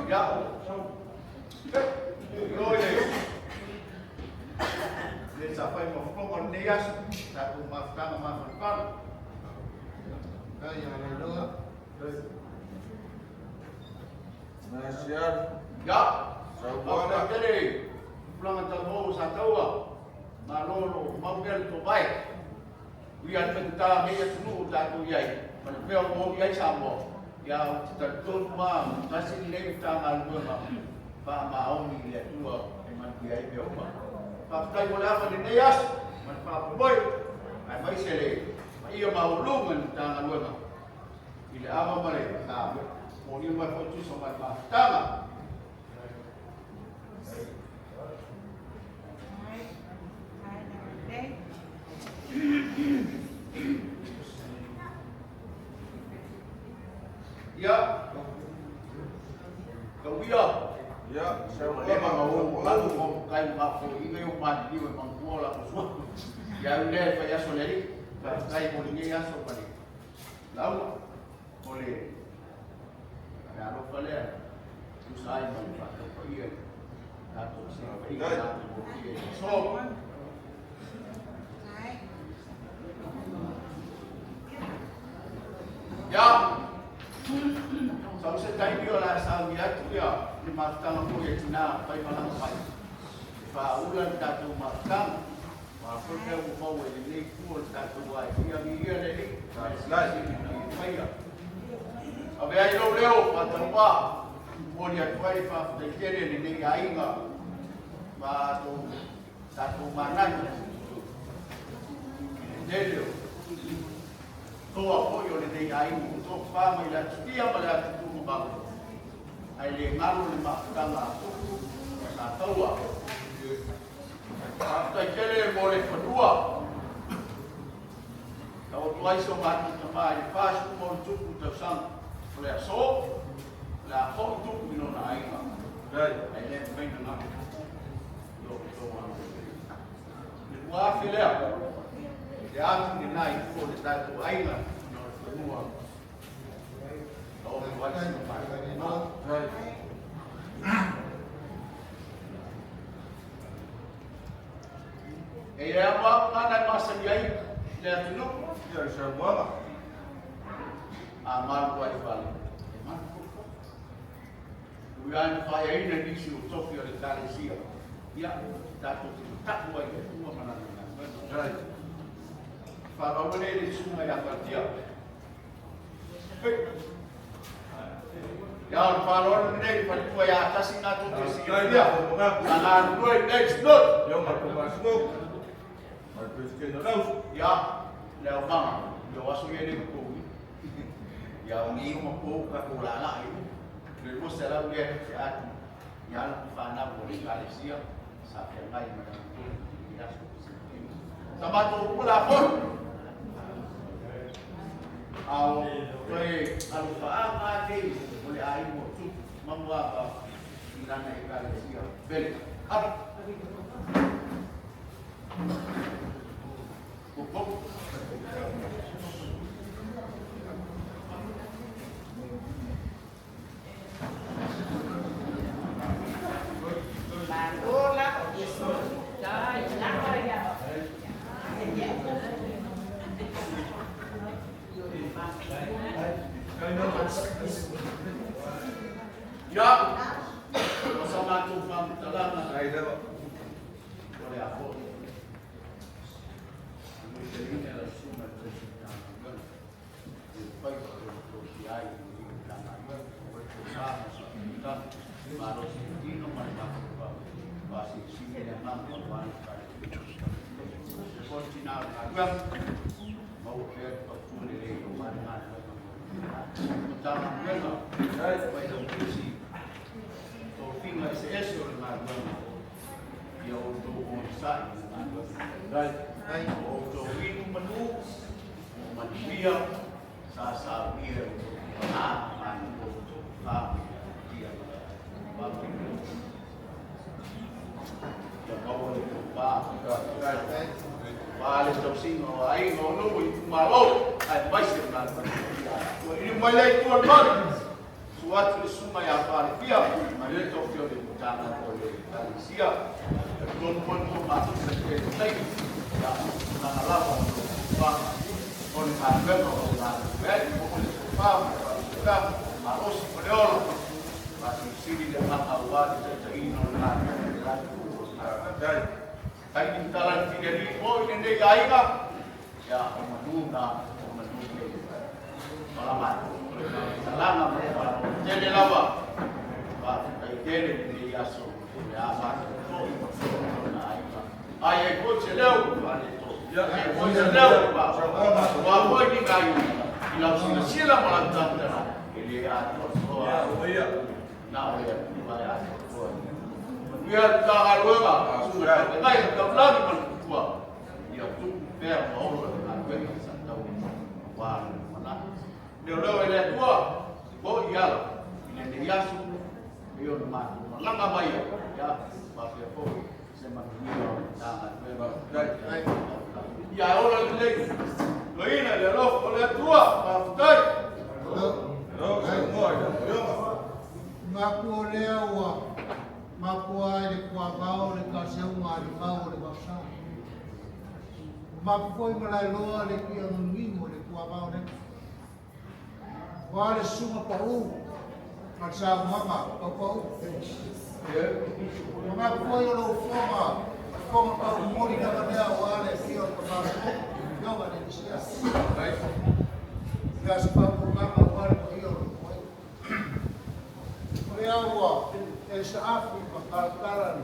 Ia. Oi le. Le sa fai ma fofoga o lenei aso. Tatou mafutaga mafanafana. Ia. Faafetai tele tupulaga talavou o Sataua. Malo lo mau pea le tovae. Ui a le faigata lenei atunuu o tatou i ai, ma le mea ua oo i ai Samoa, ia ou te talitonu lava tasi lenei Matagaluega faamaoni i le Atua e manuia ai mea uma. Faafetai mo le ava i lenei aso ma le faamoemoe, aemaise le paia maualuga i le Matagaluega i le ava ma le molia mai foi tusa ma le mafutaga. Ia, tauia. Ia, Ua leva ona ou alu ma ou kai ma foiga i ou maliliu e mantua la sua. Ia au lea e fai aso le alii. Faafetai mo lenei aso ma le lauga. O le alofa lea tusa ai ma le faataupaia i le tatou selafaiga matagofie i le aso. Ia, sau se taimi o le a sauni atu ia le mafutaga foi a tina fai malaga mai. E faaula le tatou mafutaga. O a foi mea ua maua i lenei itu o le tatou aiga, ia viia le Alii, silisili i faia. Ave ai lou leo faatauvaa, momoli atu ai le faafetai tele i lenei aiga ma tatou manatu i le tele o toa foi o lenei aiga ua tofafa mai le atutia ma le atutumamau, ae le galo le mafutaga a Tupu ma Sataua. Faafetai tele mo le fanua. Tau atu ai so matou tama i le 40+ tausaga o le aso, o le a foi Tupu i lona aiga. Ae le mafai ona galo i o outou agalelei. I le 2000 lea, le atu lena i tua o le tatou aiga ona o le fanua tau atu ai si o matou tama. E i ai lava gagana e masani ai le atunuu. Ia le saunoaga. A malu ai fale, e malu foi tofi. Ui lava ina faaeaina nisi o tofi o le Ekalesia, ia, tatou te mataku ai i le Atua ma Lana galuega. Faaauau nei le susuga ia Fatia. Ia, o le faaaloalo lenei i le faletua ia Tasi tatou te silafia. Sa galulue i inei i Sinoti. Ia, ma Tomasinoki, ma le Peresetene o Lausa. Ia, le aomaga, ia o aso ia e le totogi. Ia, o ni uma pou tatou laalaa i luga. Le 200 lea se atu i alo ma fanau o le Ekalesia sa feagai ma le i aso. Sa matou Tulafono. A o toe alofaaga nei o le aiga o Tupu Manuava i lana Ekalesia pele. Api. Popo. Ia, o sa matou faamatalaga o le a foi. Amuiteliina lau susuga i le Tausi Matagaluega, i le faiva o le tosia ai i lenei Matagaluega, o le tofa ma le faautautaga, malosi le tino ma le mafaufau, faasilisili le agaga aua le faletua. Se foi tina o le galuega, maua pea le tautua lelei aua le galuega mo le Matagaluega, Failautusi, tofiga eseese o le galuega, ia outou onosai i le galuega. O outou inu manu, o manuia, sa saunia e outou paa ma outou fa ia ma ia maua le tofa. Pa le tausiga o aiga o nuu i itumalo aemaise o galuega. Ua iliu mai lea i tua o le malu, susu atu le susuga ia Falefia ma le tofi o le Matagaluega o le Ekalesia. Talitonu foi ua mafuta i tele o taimi, ia tulaga lava o lo o fuafuaga o le galuega o lo o galulue ai, maua le tofa ma le faautautaga, malosi ma le ola, faasilisili le agaga aua le taitaiina o le galuega i le atunuu o le galuega. Taimi tala i le filialii foi lenei aiga, Ia o manu na o manu nei. Malama. Salaga ma le fa'aloalo tele lava fa'afetai tele lenei aso le a matou fo'i ona aiga ai ai foi se leo fa'aleto ai foi se leo ua foi ni kai i lau silasila ma lau tautala e lē atoatoa na o le Atua e atoatoa. Manuia le Matagaluega susuga i le taulagi ma le tutua ia tupu pea ma olo le galuega sa tau auā le lumanai. Leoleo e le Atua fo'i ala i lenei aso e ona matou malaga mai ai ia faapea foi se manuia o le Matagaluega ia ola lelei loina le alofa o le Atua. Faafetai. Mapu o lea ua mapua ai le puavao le kaseuga a limau o le vaosa. Ua mapu foi ma laeloa le kiagigigo i le puavao lea. Ua le susuga pa'u ma le saunoaga paupau. Ua mapu foi o lou fofoga, fofoga taumoli lava lea aua le afio o le Tama Afioga i le Mesia. Ia se faaopoopoga aua le paia o lou paia. O lea ua e saafi ma talatala le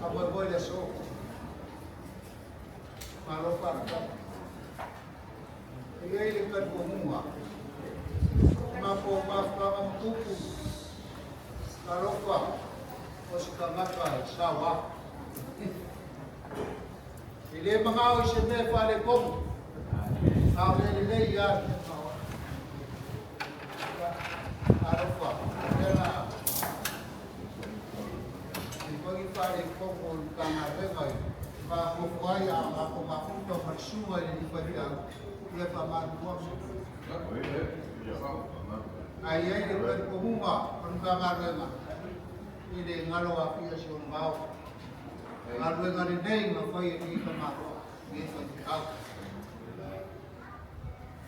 faamoemoe i le aso. Malo faafetai. E i ai le talitonuga, mapo mafutaga ma tupu, talofa o se tagata e saoa. E le magao i se mea e faaletonu, a o mea lelei lava le mea magao ai. Talofa, o lea na i foi faaletonu o le Matagaluega i mafofu ai a matou mafuta ma le susuga i le alii faifeau, ia faamalulu atu. Ae i ai le talitonuga o le Matagaluega i le galo aafia si ona vao. Galuega lelei na fai e lenei tamaloa, lenei faifeau.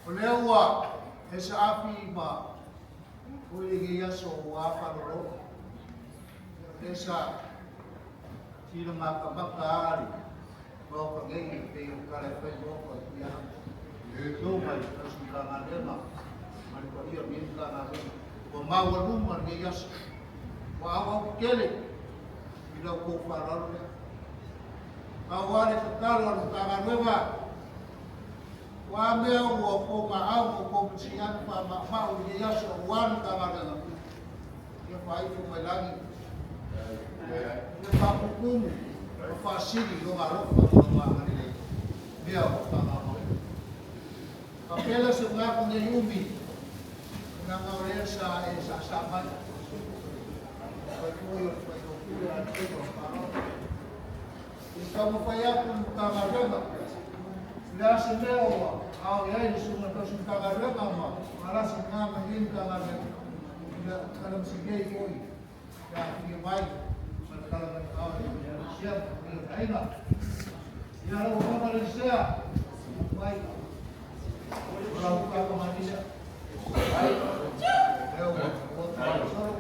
O lea ua e saafi ma foi lenei aso ua faalolo. O lea sa sila matamata le Maota nei e pei o tala e fai maota i ia so mai tausi Matagaluega ma le paia o lenei Matagaluega. Ua maualuga lenei aso. Ua auau tetele i lau tou faaaloalo lea. Pau lava le tatalo a le Matagaluega, ua mea ua outou maau ma outou pisiianu faamaumau i lenei aso aua le Matagaluega. Ia faaifo mai lagi, ia faapupumu ma faasili lona alofa ma lona agalelei mea ua faamaumauina. Faapea lea se manatu nei umi, leaga o lea sa e saasaa mai. Fai foi o le faigofie a le faiva o faaaloalo. I taumafai atu le Matagaluega, o le a se mea ua ao i ai le susuga tausi Matagaluega ma alasi na ma lenei Matagaluega, ia kalamasingei foi ia afifio mai ma le tala mai ao e Sia ma le aiga. Ia lau afioga le Sia, mai o lau faamanisha. Lea ua solo.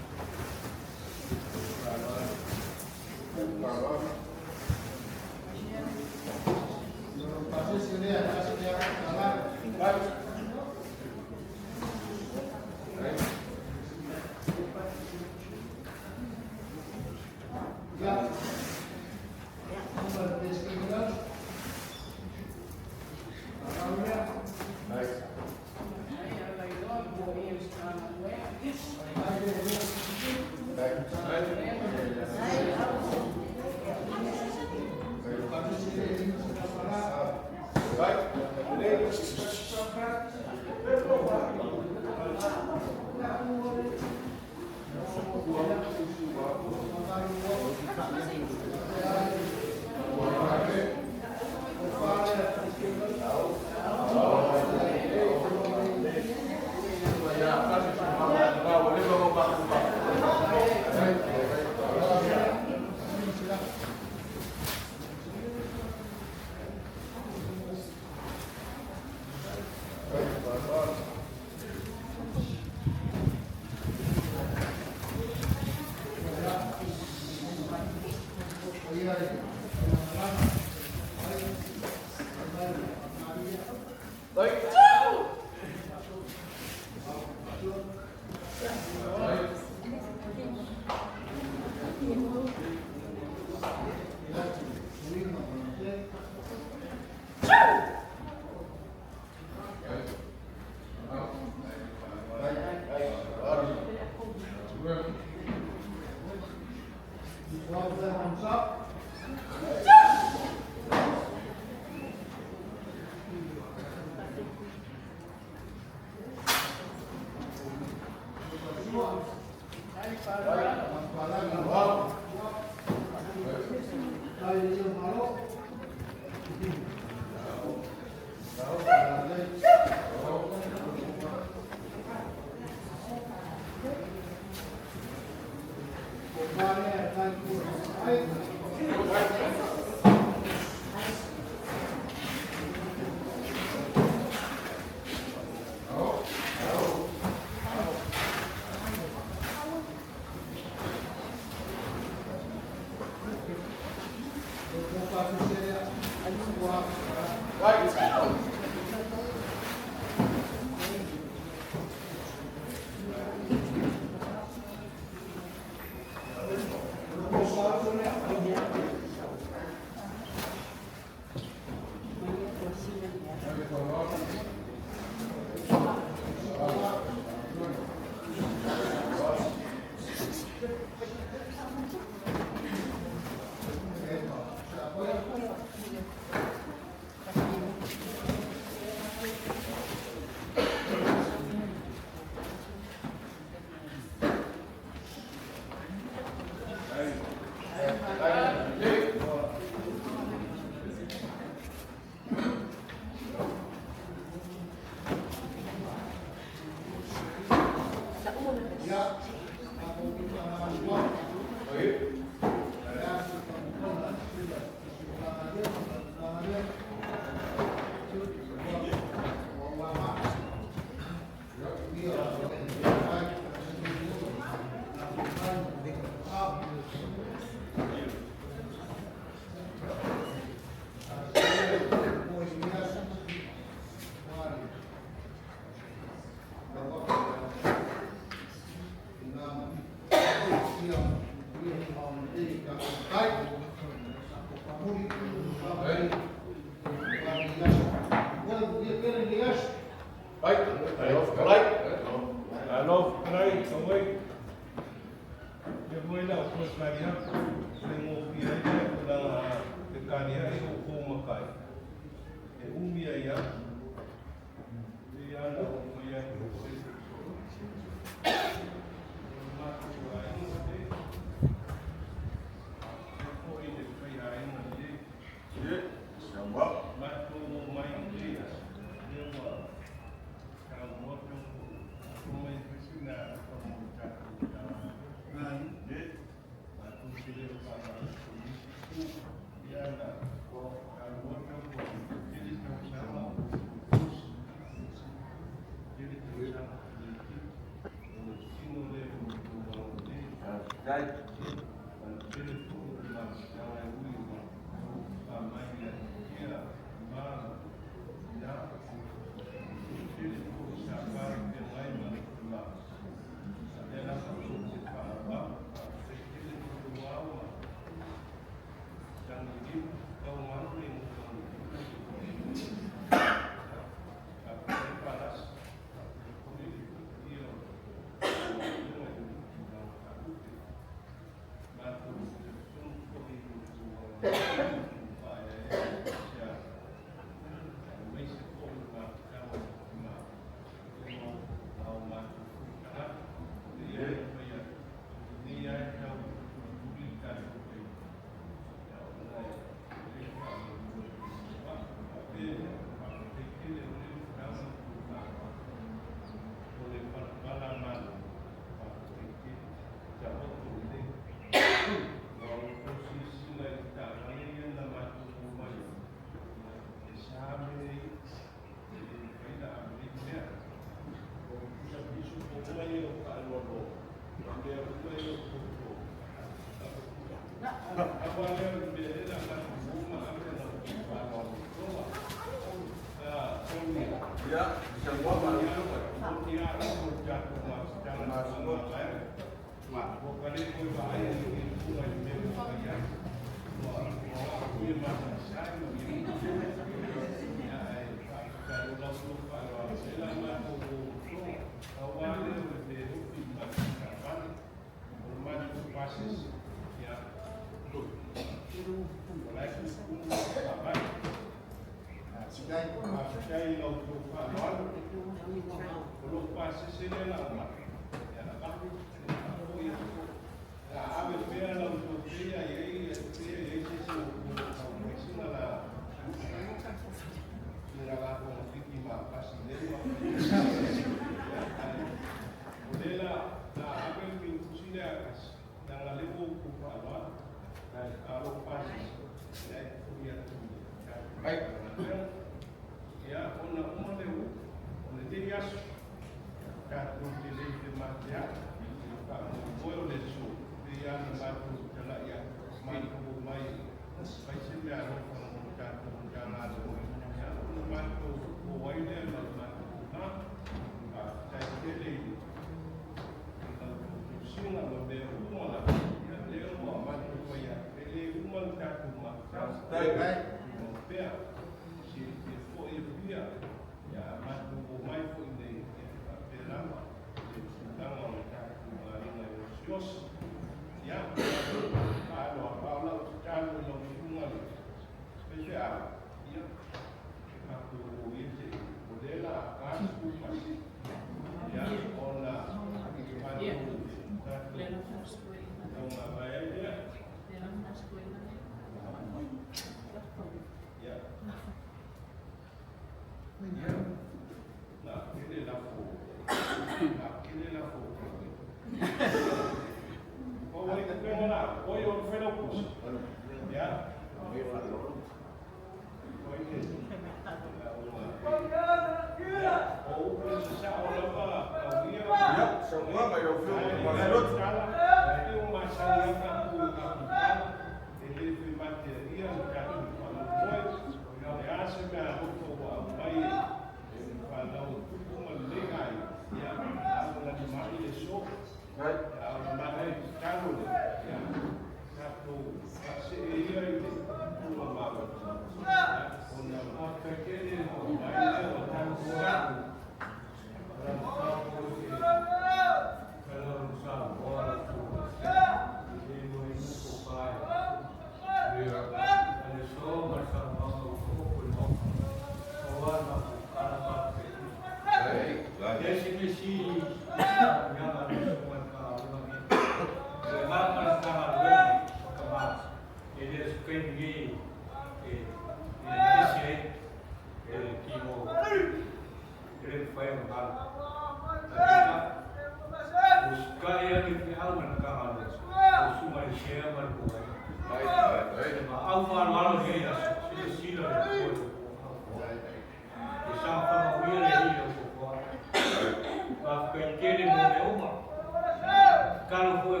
Kalo foi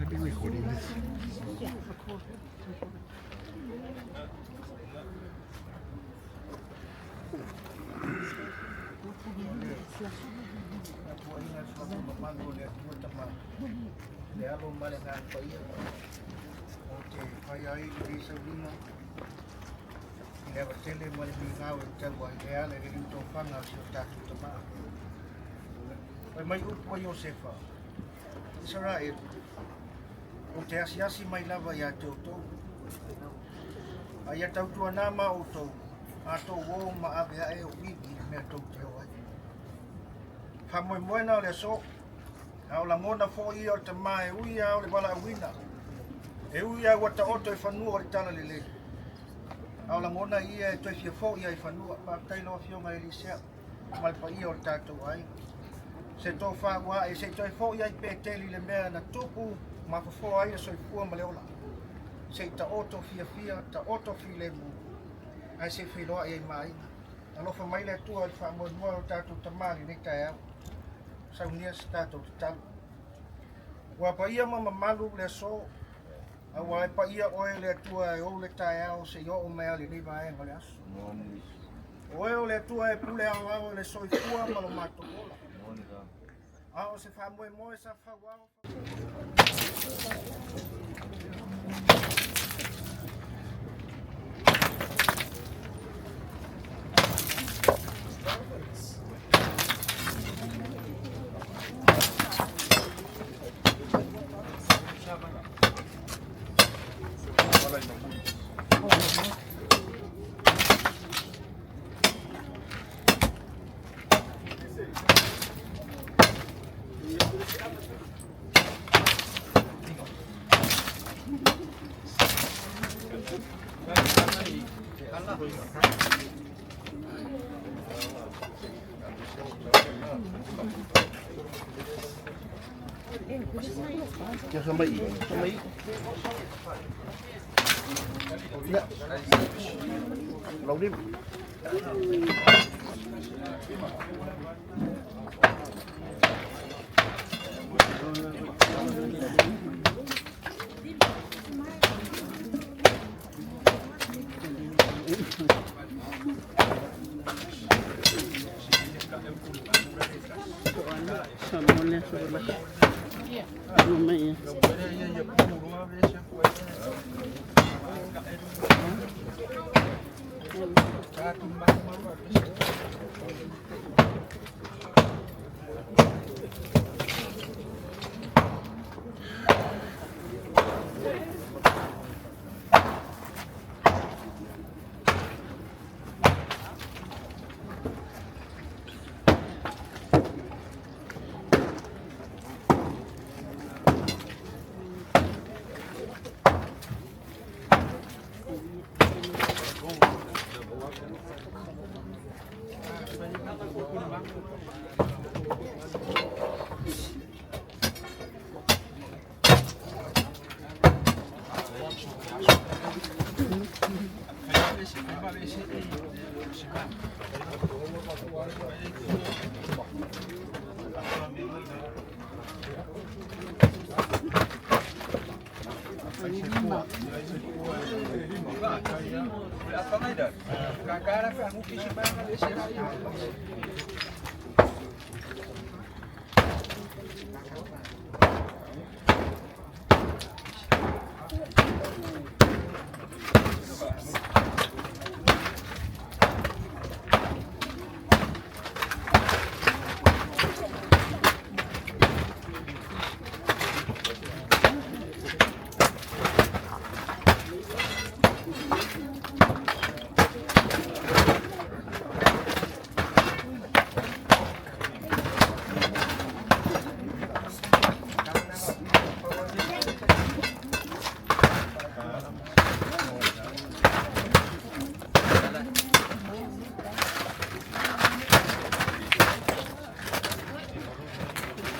I've been recording this. Yeah, record it. Le alo ma le ngā paia o te whai ai i le saulina i le avatele ma le migau e tau ai le ala le liu tōwhanga o si o tātou tamaa. Pai mai upu a Iosefa, Israel, o te asiasi mai lava ia te o tō. A ia tautua nā ma o tō, a tō wō ma ave ae o iwi i mea tō te o ai. Whamoemoena o le aso, a o lagona foʻi ia o le tamā e ui a o le valaauina e ui a ua taoto i fanua o le talalelei a o lagona ia e toe fia foʻi ai fanua. Faafetai lau afioga Elisea ma le paia o le tatou aiga. Se tofā ua ae se i toe foʻi ai Peteli i le mea na tupu ma fofoa ai le soifua ma le ola. Se i taoto fiafia, taoto filemu, ae se i feiloai ai ma aiga. Alofa mai le Atua i le faamoemoe o le tatou tamā i lenei taeao. Saunia se tatou tatalo. Ua paia ma mamalu le aso, aua e paia oe le Atua e ou le taeao seia oo mai lava i lenei vaega o le aso. O oe o le Atua e pule aoao i le soifua ma lo matou ola. A o se faamoemoe sa fauao.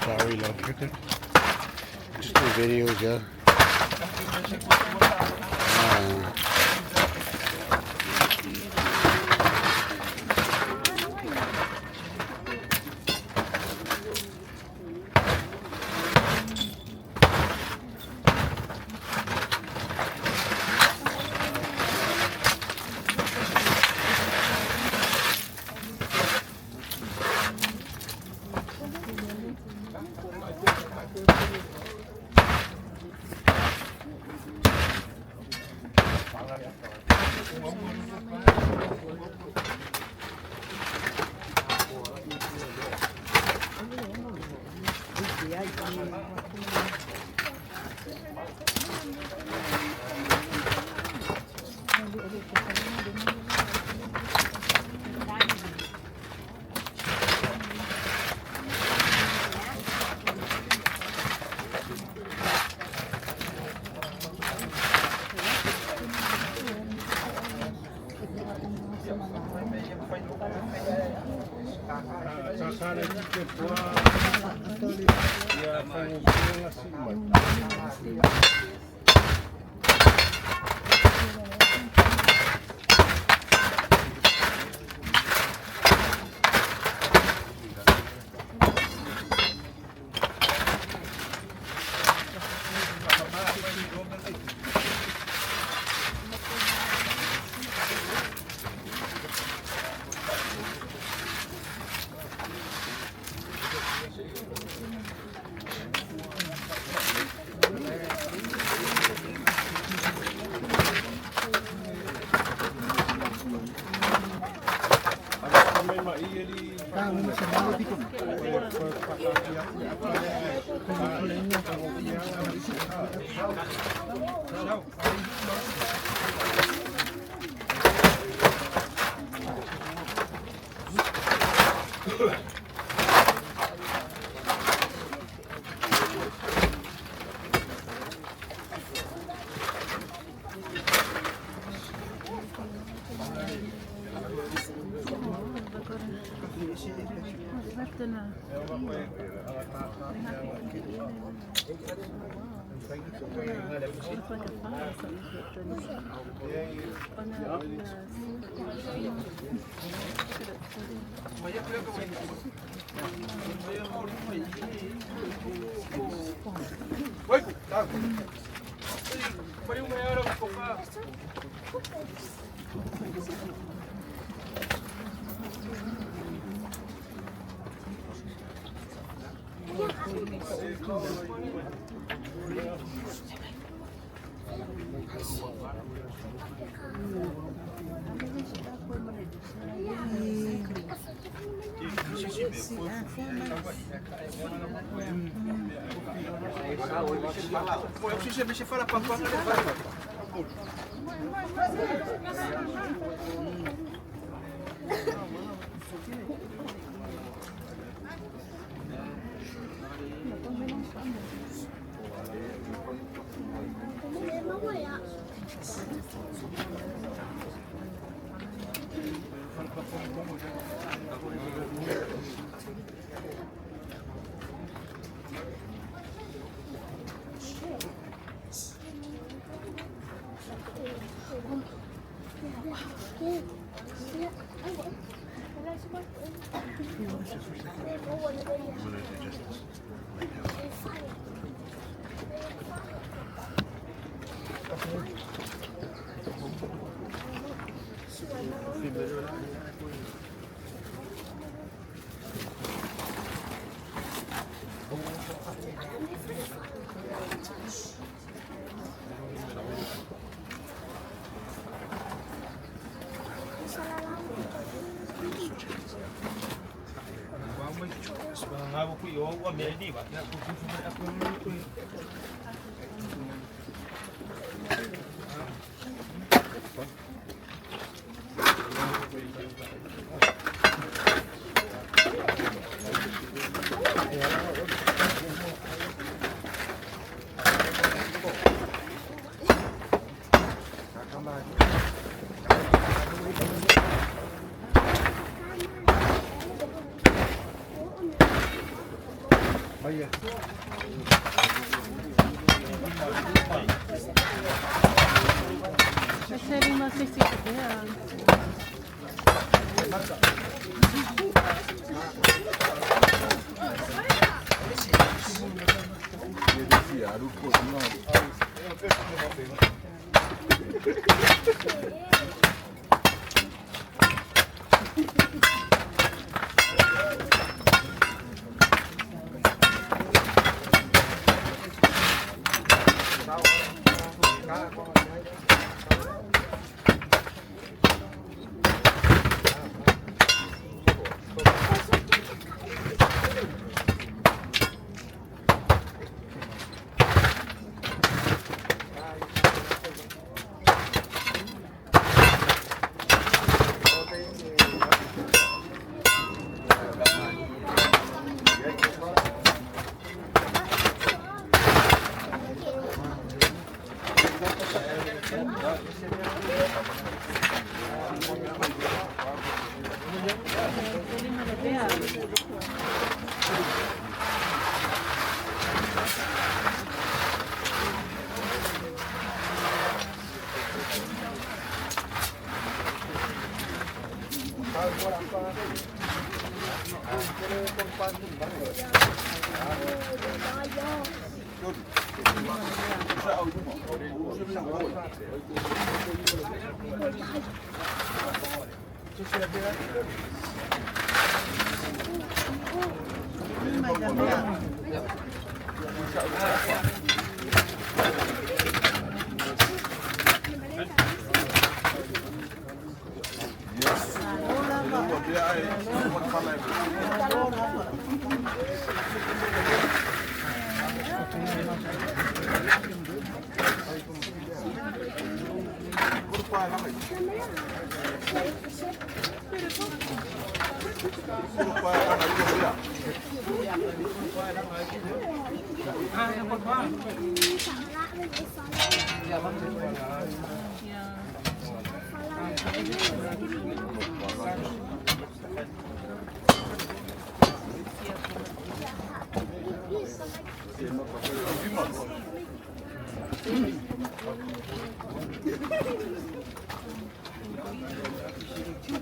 Sorry, love. You're good. Just do videos, yeah. I'm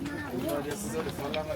gonna digest this right now.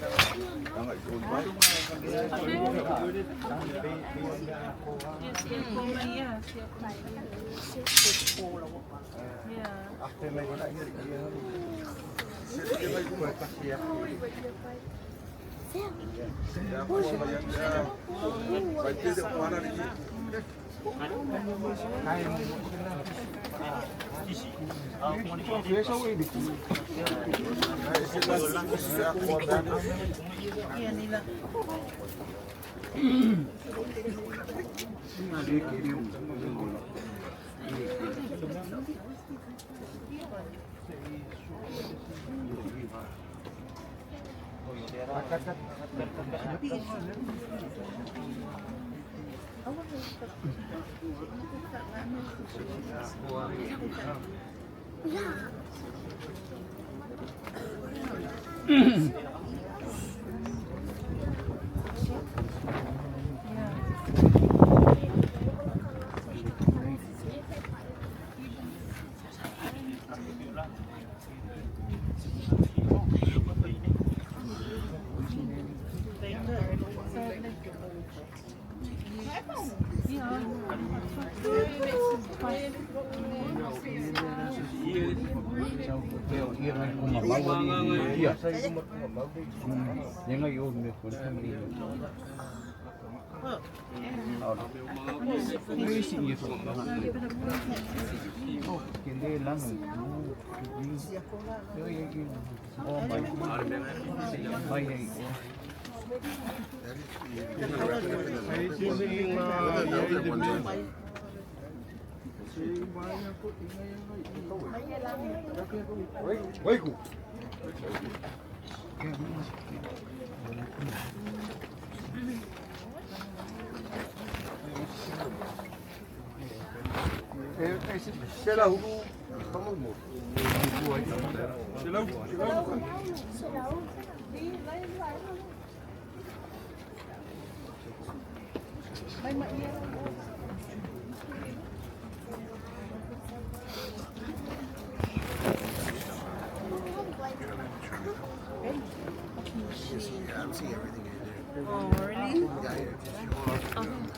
Yeah, I'm seeing everything in there. Oh, really? Yeah, yeah, just hold on.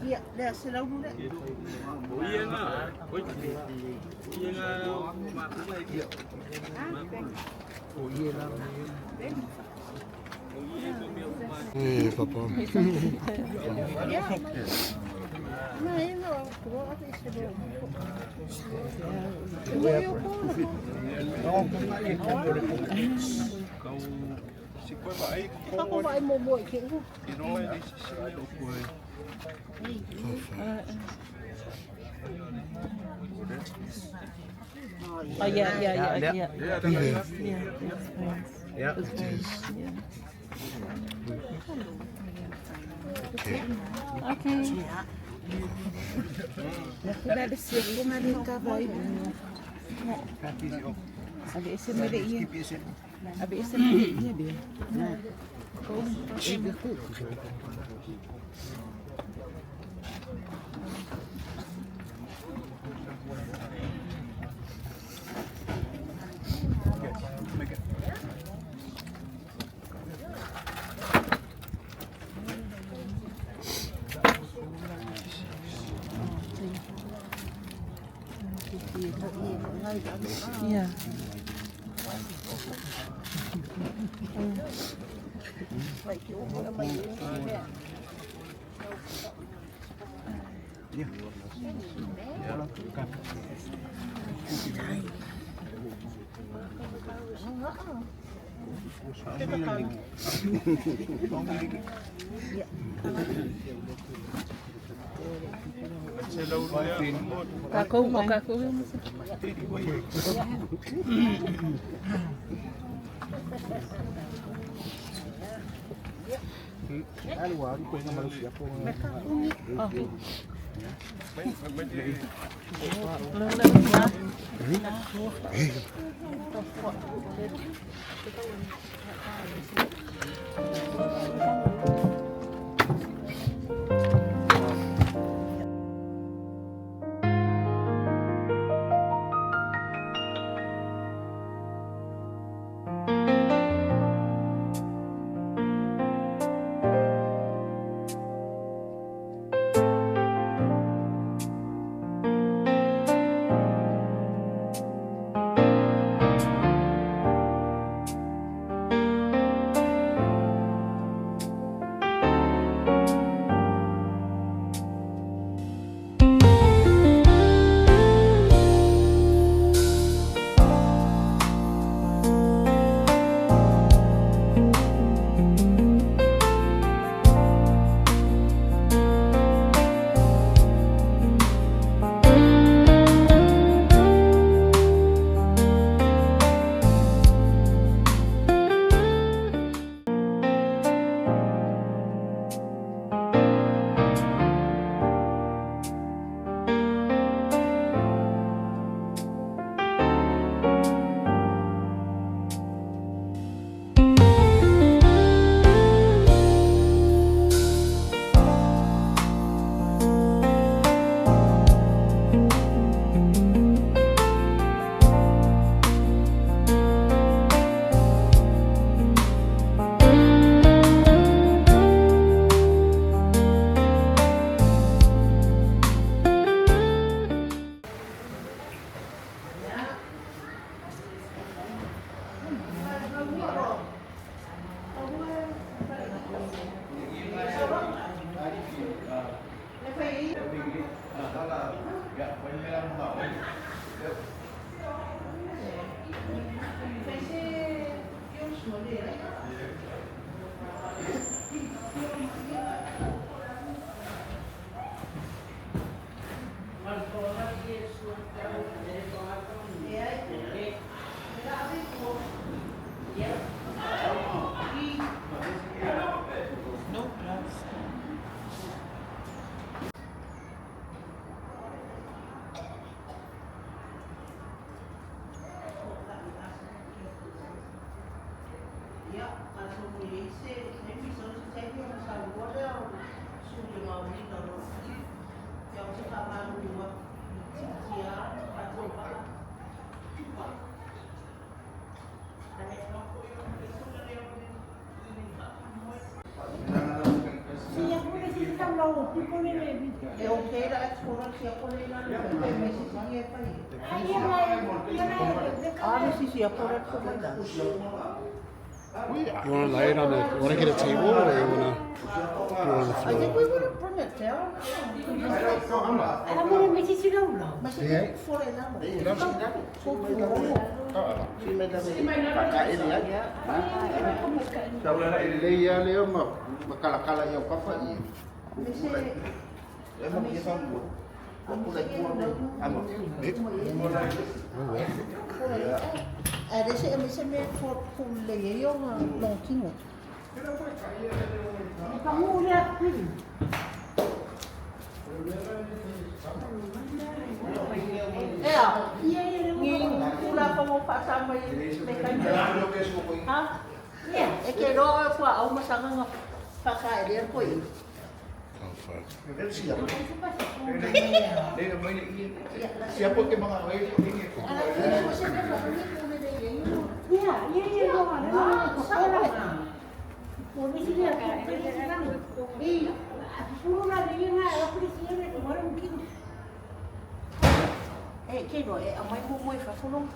Ia, lea se lau le. Hey, Papa. Oh, yeah, yeah, yeah, yeah. Yeah. Yeah, it's fine. Yeah. It's It fine. is. Yeah. Okay. Okay. Yeah. Kako, o kako. No gloves. E okay la e sia pole la le me si si e fai. Ah, si si pole ko mai la. You want to lay it on the? You want to get a table or you want to do it on the I think floor? we would have bring it down. A se me se me for le yo long kingo. Ea, ni kula pa mo pa sa mai me kai. Ha? E ke ro e kua au masanga nga whaka e rea koe. Oh fuck. E ke ro e amai mo mo e whawhulong.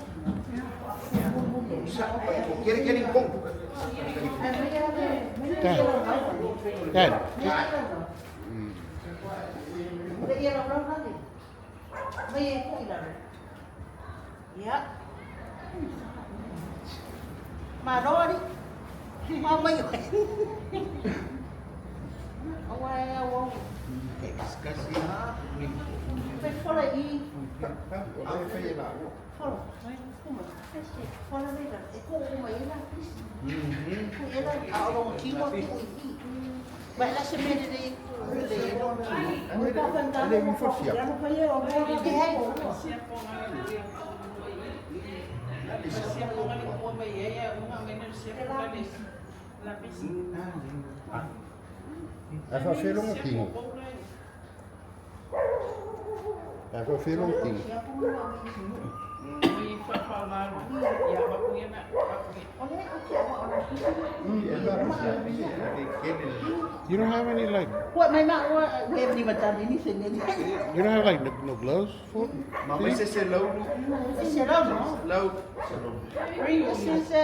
Dad. Dad. Le ia rau rau Mai e ko ila. Ia. Ma roari. Ma mai o. Awa e awa. Pe fola i. Fola. Kuma. Fola le la. E ko o mai la. Ko e la a o ki mo ku i. Mai la se me le le le. You don't have any like. What may not we haven't even done anything yet. You don't have like no, no gloves for it? It's a low. Bring the scissors.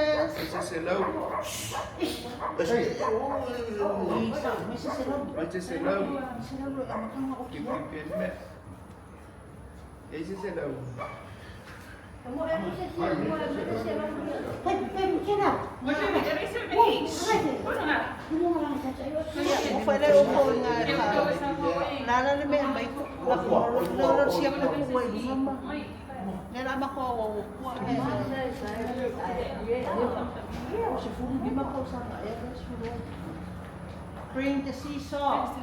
Bring the seesaw.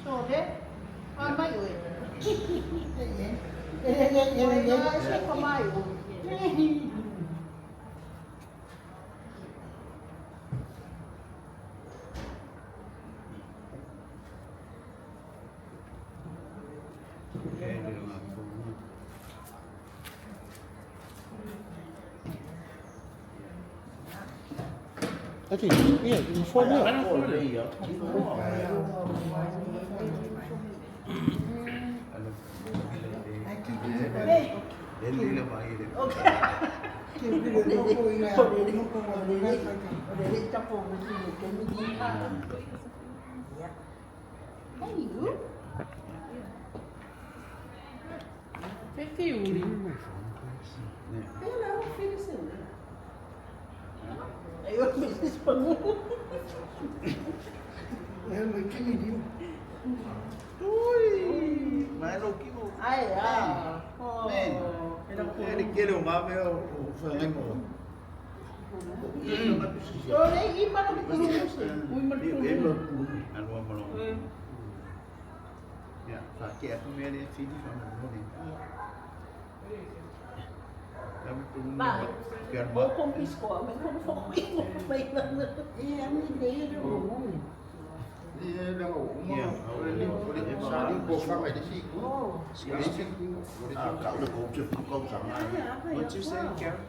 So de, ah mai oi. Se ko mai oi. I think, yeah, before meal. What you say, Karen?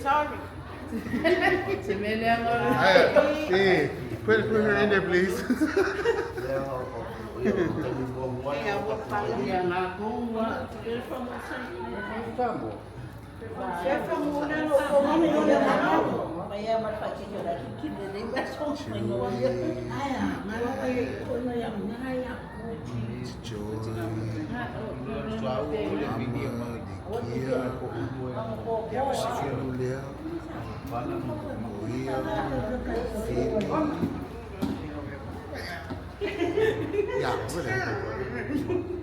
Sorry. Hey, put her in there, please. Yeah, whatever.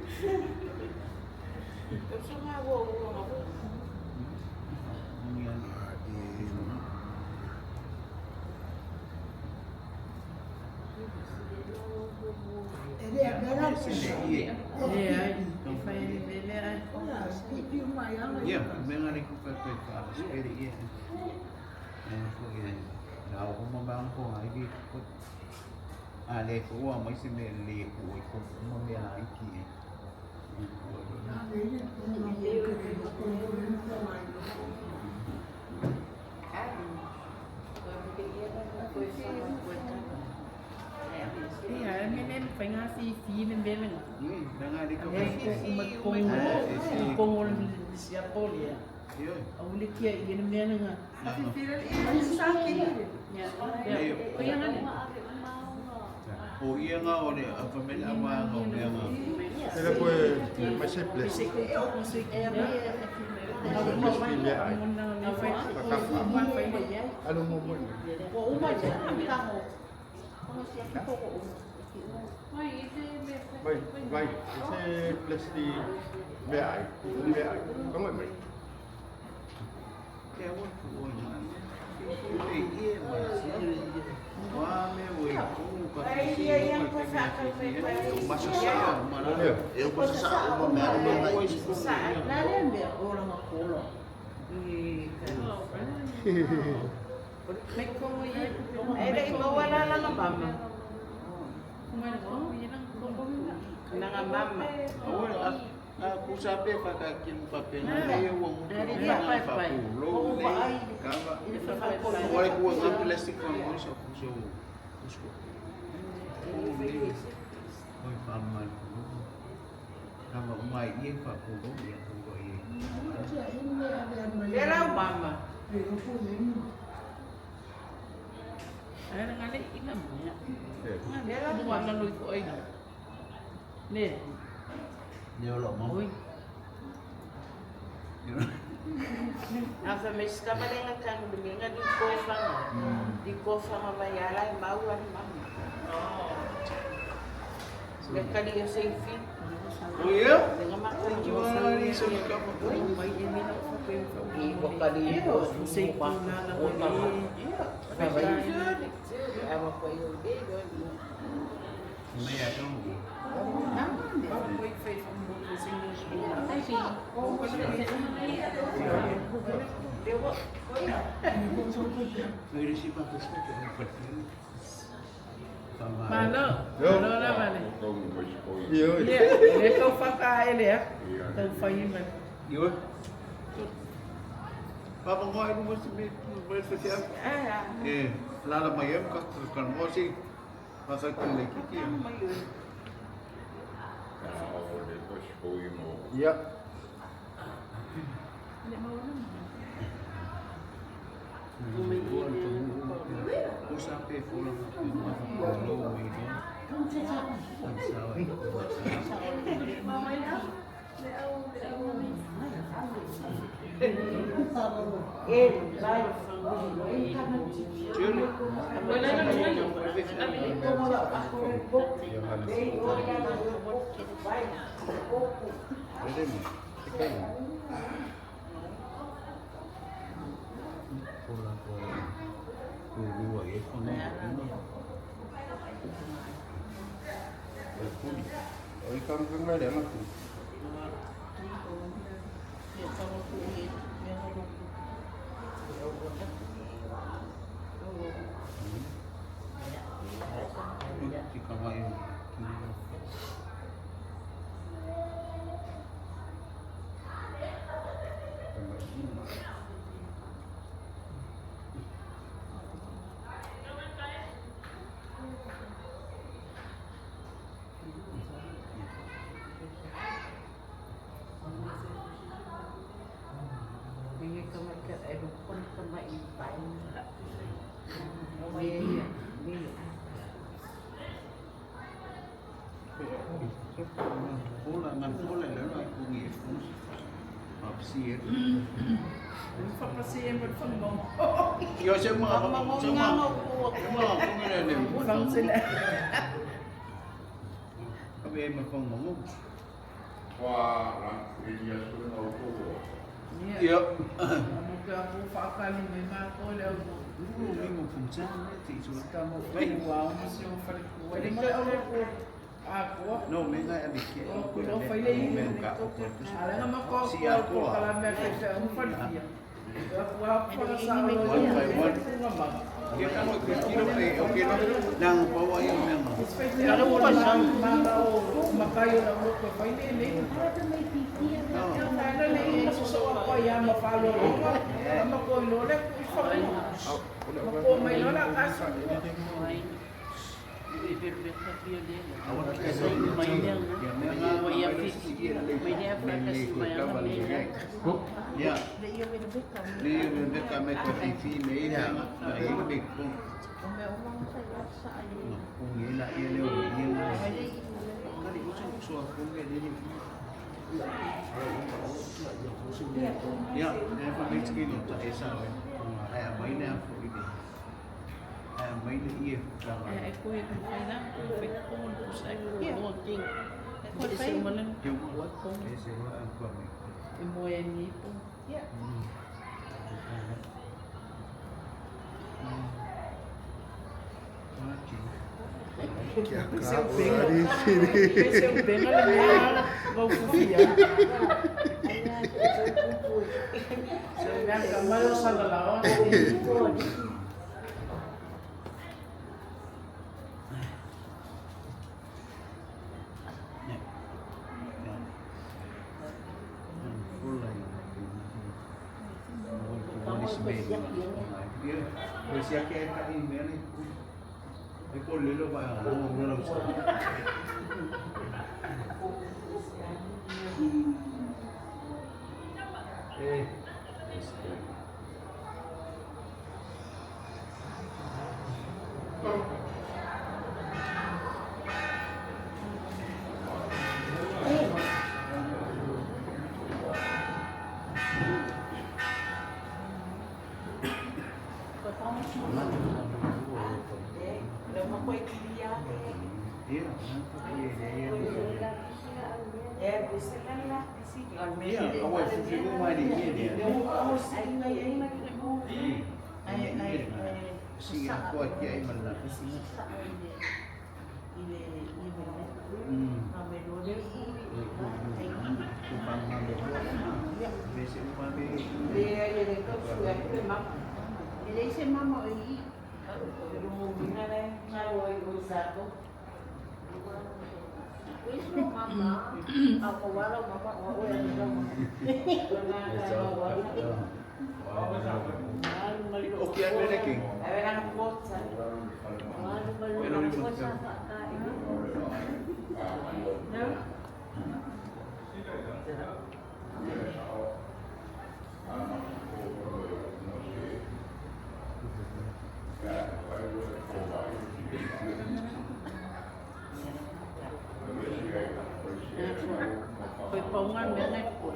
Koe paunga mea ngai ko.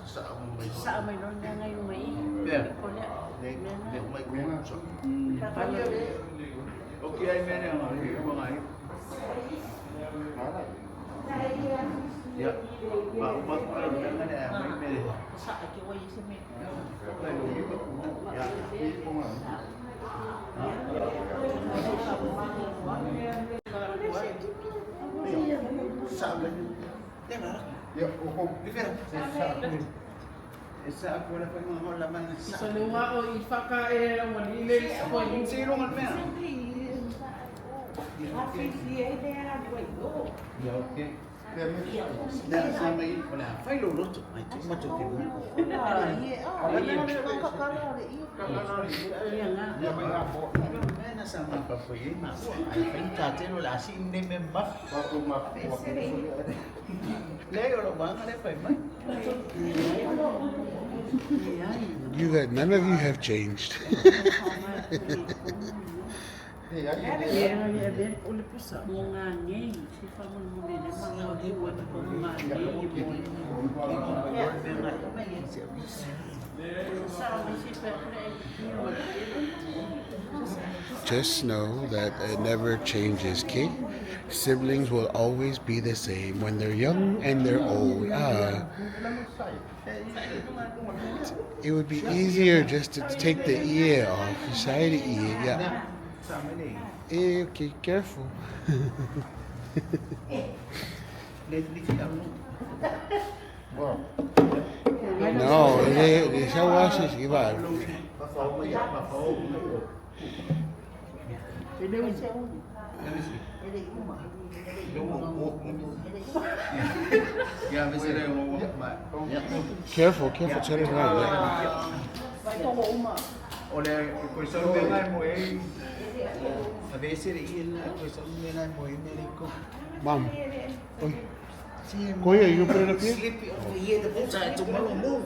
Sa mai no mea ngai mai. Ko le. Le mai ko so. O ki ai mea nei o ngai. Ya. Ma ma pa mea ngai mai mea. Sa ke wai se me. Ya. So le ua o i whaka e wani le koe. Ya, okay. Na sa mai o le fai lo loto ai tu ma tu te mo. Ya mai a po. Na sa ma pa fo ye ma. Ai fai ta te lo la si ne me ma. Le o lo wa le fai mai. You got none of you have changed. Just know that it never changes, okay? Siblings will always be the same when they're young and they're old. It would be easier just to take the ear off, the side of the ear, yeah. Okay, careful. No, esa guasa sí va. Careful, careful, turn it around. Yeah. Mom. Oi. Koya, you gonna put it up here? Sleepy over here, the both sides tomorrow move.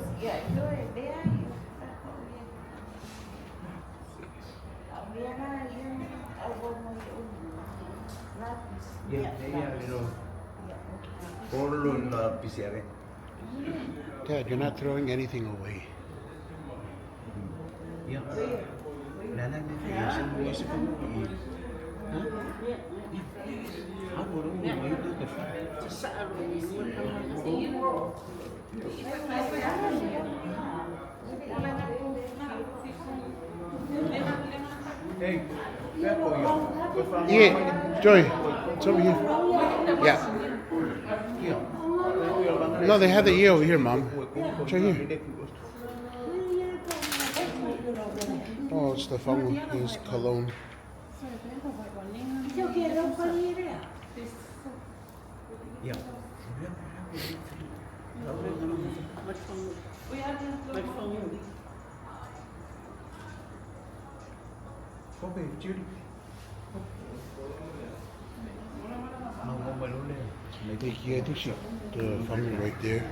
Dad, you're not throwing anything away. Yeah, Joy, it's over here. Yeah. No, they have the ear over here, Mom. It's right here. Oh, it's the phone. His cologne. Yeah. Yeah, I think she, the phone right there.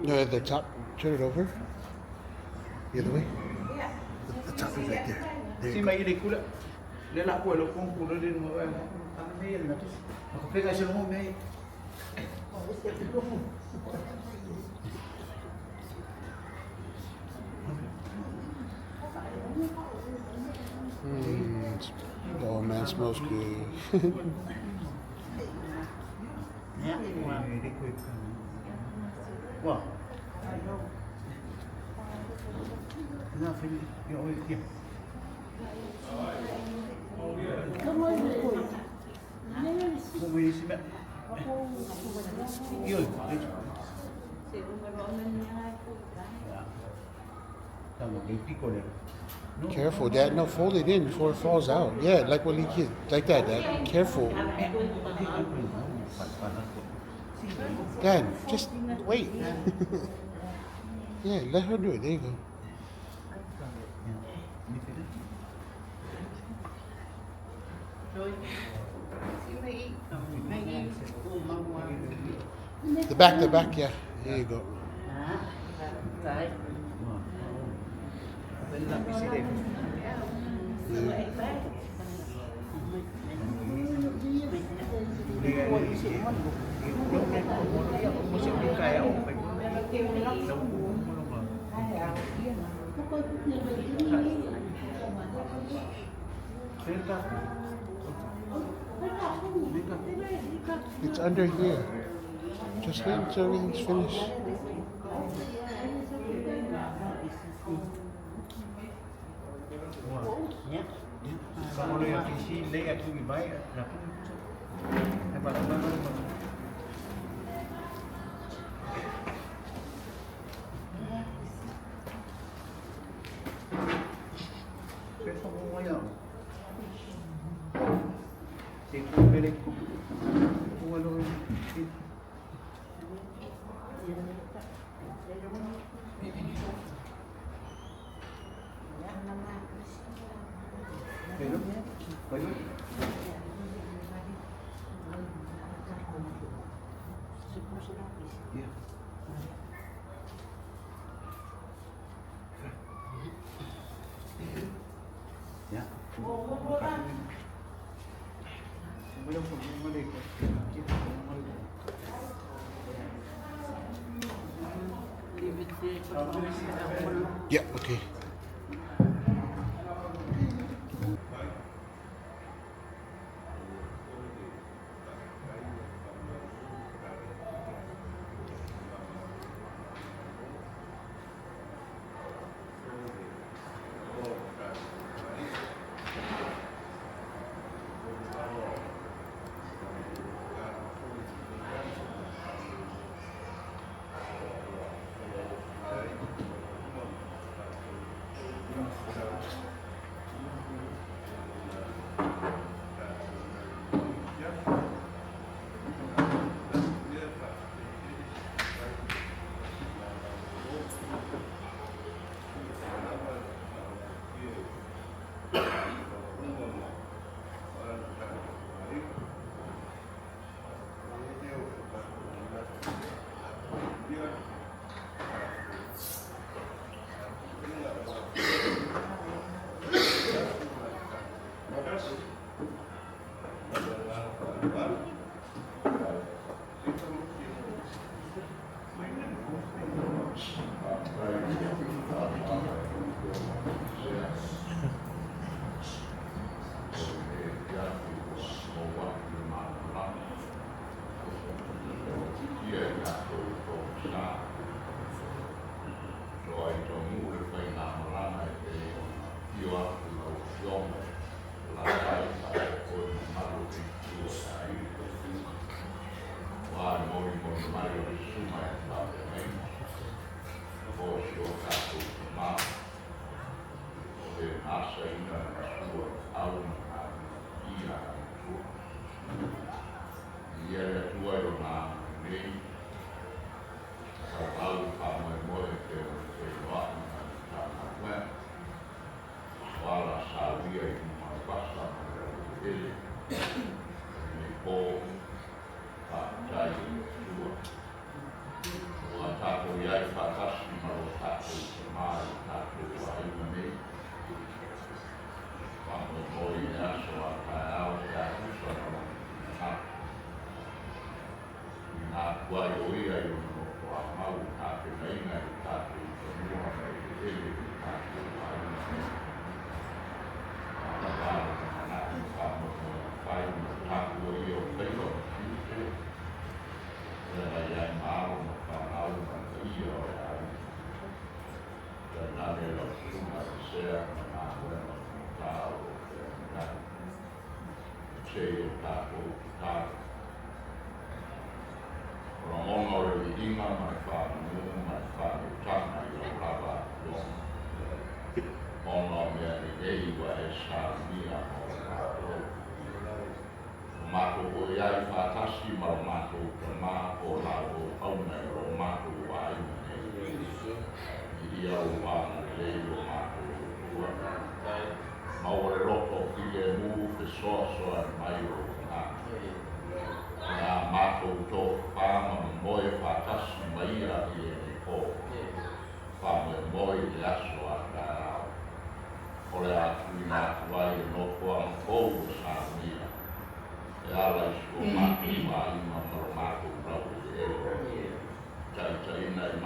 No, at the top. Turn it over. The other way. The top is right there. There you go. Oh man, smells good. Careful, Dad. No, fold it in before it falls out. Yeah, like what he like that, Dad. Careful. Dad, just wait. Yeah, let her do it. There you go. The back, yeah. Here you go. It's under here. Just wait until everything's finished. Yeah, okay.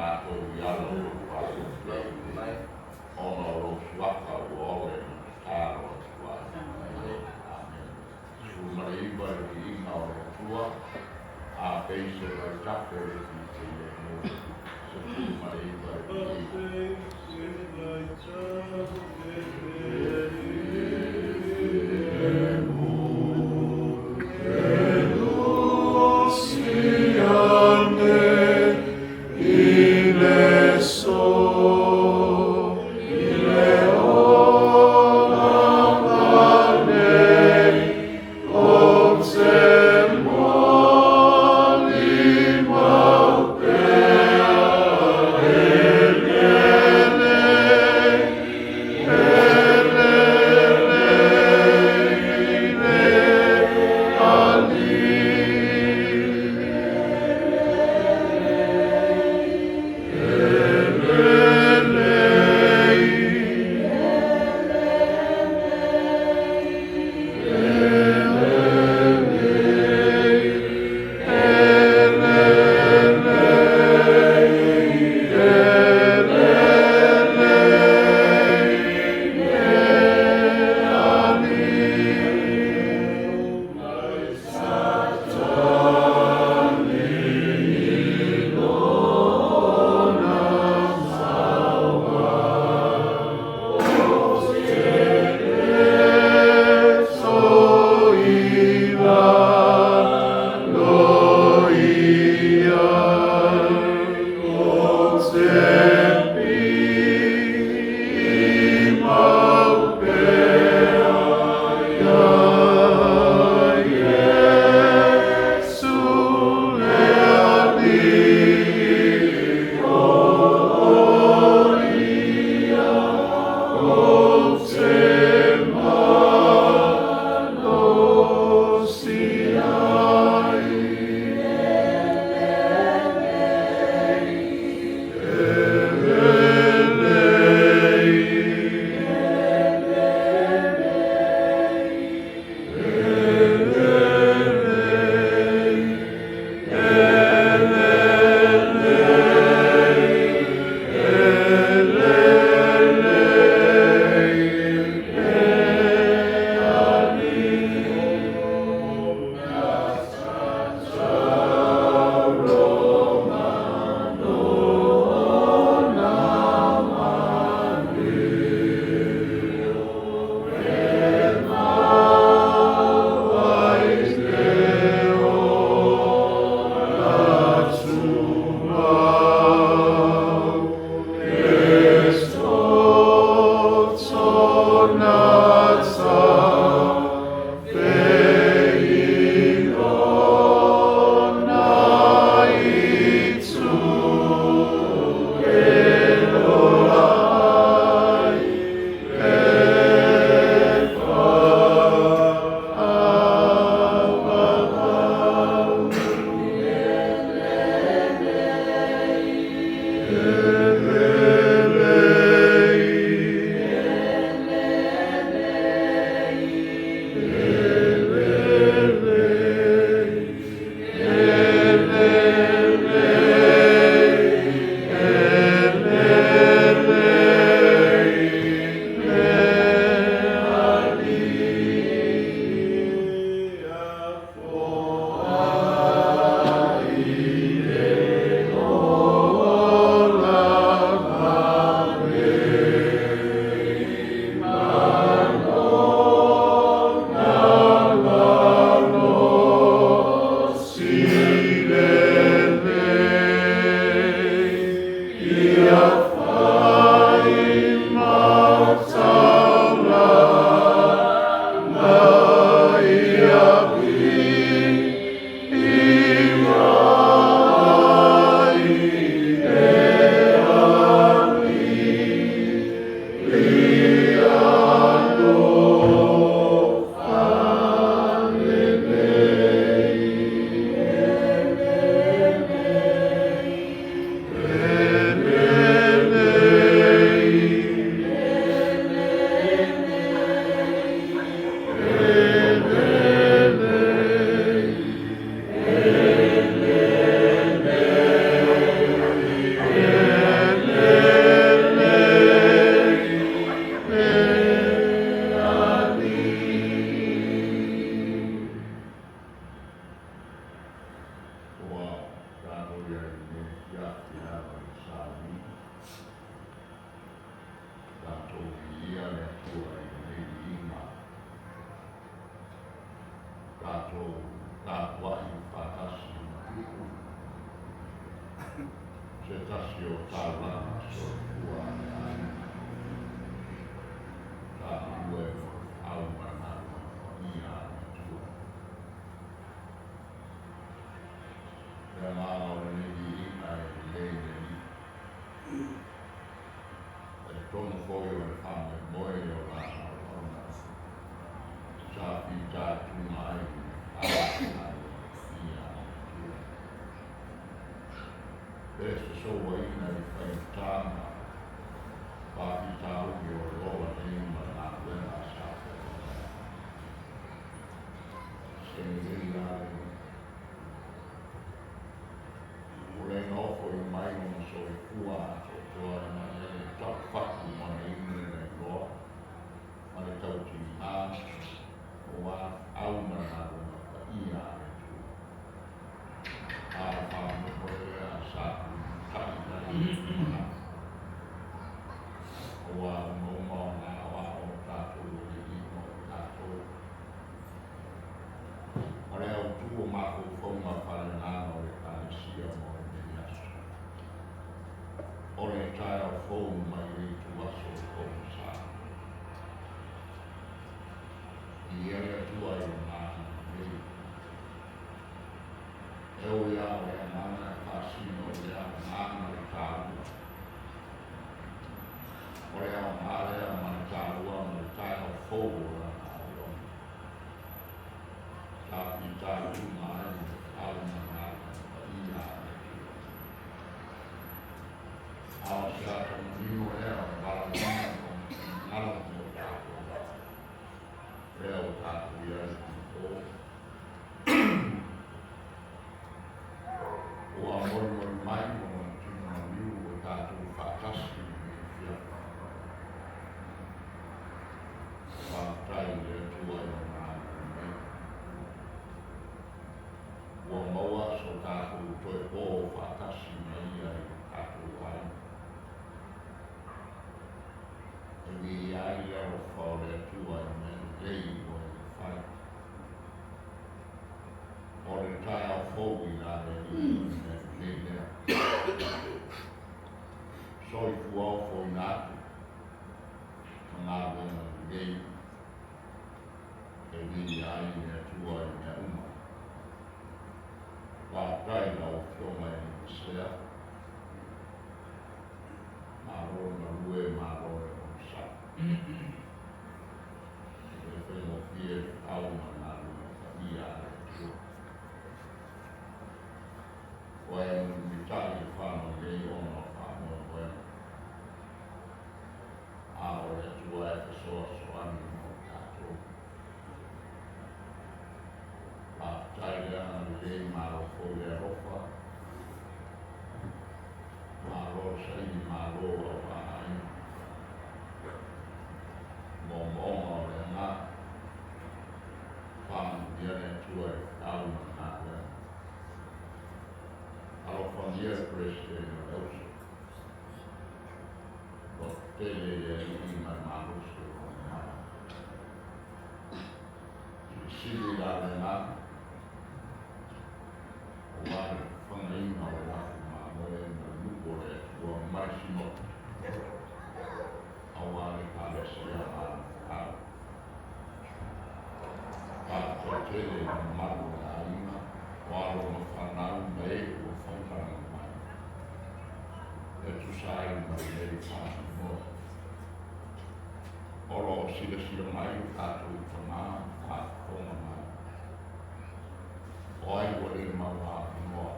matou i ala o lou faalelei, ona o lou Suafa ua ola e tatalo atu ai. Amene. 19 le viiga o le Atua, a pei se vaitafe o le filemu. 19 le viiga. Se tasi o taulaga soifua a le aiga. Taulue mo le feau ma le galuega paia a le Atua. Le agaga o lenei viiga e lelei i le Alii. Talitonu foi o le faamoemoe o lana auauna sa fitaituga ai i le feau ma le galuega paia a le Atua. Le fesouaina i faigata ma faafitauli o le ola nei ma le galuega sa feagai ai. Se lelei la le ua le nofo i mai lona soifua atoatoa ina ia le taufatu ma le inu le iloa ma le tautiga aua feau ma le galuega paia a le Atua. A o le faamoemoe lea sa tulimatai i ai i le lumanai. Aua umauma o na aoao o tatou alii ma o tatou. O le autu o mafaufauga faaleagaga o le Ekalesia mo lenei aso. O le taeao fou mai le ituaso o pogisa. Viia le Atua i Lona agalelei. E ui lava o le agaga e faasino i le aoga ma le taua. O le aoga lea ma le taua ma le taeao fou o lana auauna. Sa fitaituga ai i le feau ma le galuega paia a le Atua. A o se ata manino ea o le valaauina i lona finagalo mo tatou lava. Lea ua tatou i ai i lenei po. Ua molimoli mai lona tino maliu ua tatou faatasi i lenei afiafi. Faafetai i le Atua i Lona agalelei. Ua maua so tatou toe po faatasi ma Ia i lo tatou aiga. E viia ai le alofa o le Atua i mea lelei ua Ia fai. O le taeao fou i la le Alii o le mea lelei lea. Soifua ofoina atu ma galuega lelei e viia ai le Atua i mea uma. Faafetai i lau Afioga i le Pasea. Malo le galue, malo le onosai. E le faigofie le feau ma le galuega paia a le Atua. Ua e mulimulitai i le fanau nei ona o faamoemoega. A o le Atua e fesoasoani mo tatou. Faafetai le agalelei, malo foi le alofa. Malo le saili malo aua aiga. Moomooga o le agaga. Faamanuia le Atua i le feau ma le galuega. Alofagia le Peresetene o le Auso. Lototele i le Alii ma le malosi o lona mana. Silisili la le agaga aua le fafagaina o le lafu mamoe ma le nuu o le Atua ma le Sinoti aua le Ekalesia ma ana feau. Faafetai tele i le mamalu o le aiga, o alo ma fanau ma e ua faimalaga mai e tusa ai ma lenei faamoemoe. O lo o silasila mai o tatou tama ma faafofoga mai. O ai ua le maua avanoa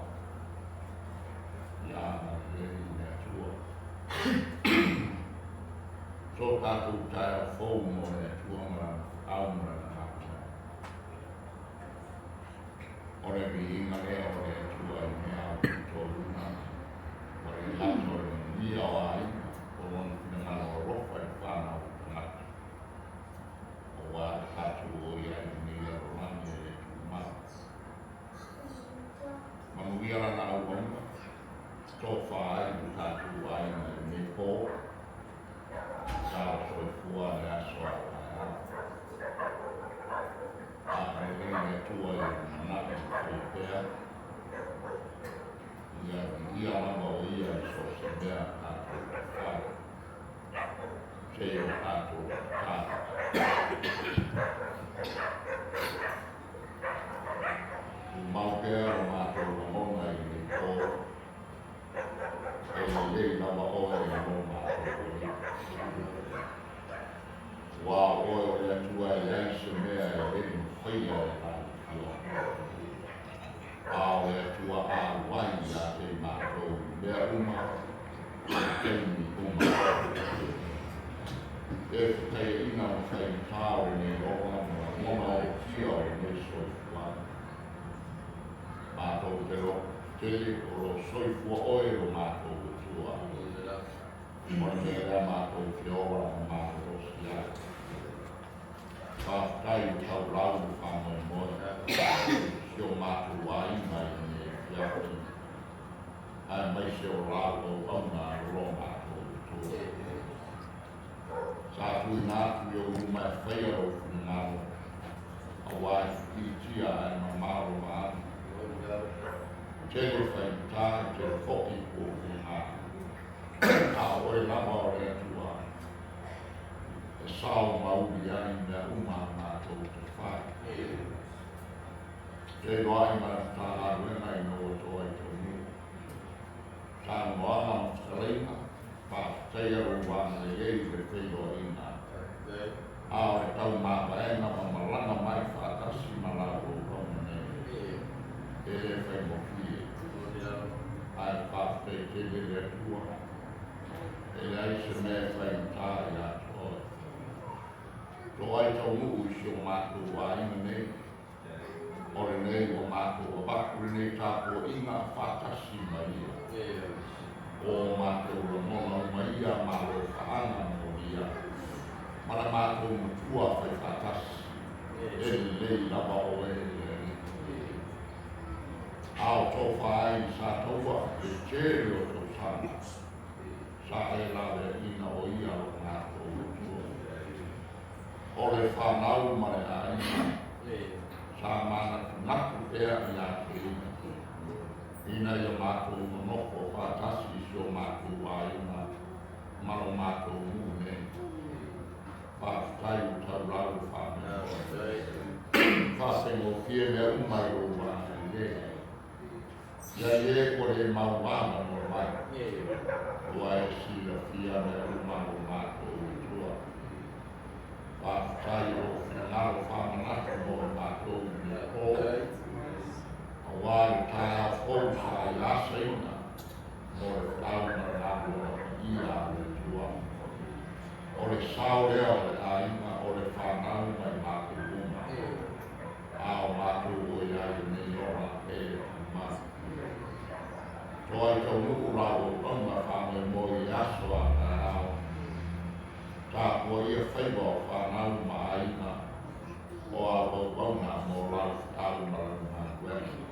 ia agalelei i le Atua. So tatou taeao fou mo le Atua ma lana feau ma lana galuega. O le viiga lea o le Atua i mea aupito luga ua le gata o le manuia o aiga o lona finagalo alofa i le fanau o tagata. Aua le tatou o i ai lenei lalolagi e le tumau. Manuia lana auauna, tofa ai lo tatou aiga i lenei po, tala soifua le aso a taeao. Agalelei le Atua i ona manatu ma faia pea, ia viia lana mea tatou te fai. Se o tatou tatalo. Tumau pea lo matou lagona i lenei po, e lelei lava oe i lo matou alii. Aua o oe o le Atua e leai se mea e le mafaia e lau Afioga. A o le Atua alu ai ia te i matou i mea uma, i taimi uma. E faitaiaʻiga ma faigata o lenei ola ma lagona ootia o lenei soifuaga. Matou te lototele o lo o soifua oe lo matou Atua. O le mea lea matou te ola ma malolosi ai. Faafetai ua taulau le faamoemoe si o matou aiga i lenei afiafi, aemaise o lau auauna o lo matou Atua. Sa tuuina atu i ou luma e faia lou finagalo, auā e fitiitia ae mamao lona alu. Tele faigata, e tele foi puapuaga, a o oe lava o le Atua e sao ma uli ai mea uma a matou te fai. Feiloai ma le Matagaluega ina ua to ai taunuu. Saunoaga ma fetalaiga, faafetaia lou agalelei i le feiloaiga, a o le taumavaega ma malaga mai faatasi ma lau auauna nei, e le faigofie. Ae faafetai tele le Atua, e leai se mea e faigata ia te oe. To ai taunuu i si o matou aiga nei, o lenei ua matou avatu lenei tapuaiga faatasi ma ia. O matou lagona uma ia ma alofaaga molia, ma le matou matua faifaatasi, e lelei lava oe e le Alii. A o tofa ai i Sataua le tele o tausaga, sa e laveaiina o ia lo matou Atua. O le fanau ma le aiga, sa manatunatu pea ia te ia, ina ia matou nonofo faatasi i si o matou aiga ma lo matou nuu nei. Faafetai ua taulau le faamoemoe. Faafaigofie mea uma i lou agalelei. Ia i e ua le mauavanoa mai, ua e silafia mea uma lo matou Atua. Faafetai i lou finagalo faamanatu mo i matou i lenei po, auā le taeao fou sa e asaina mo le feau ma le galuega paia a le Atua. O le sao lea o le aiga, o le fanau ma i matou uma, a o matou o i ai lenei ola e tumau. To ai taunuu lau auauna faamoemoe i aso a taeao. Tapuaia faiva o fanau ma aiga o au auauna mo lau feau ma lau galuega.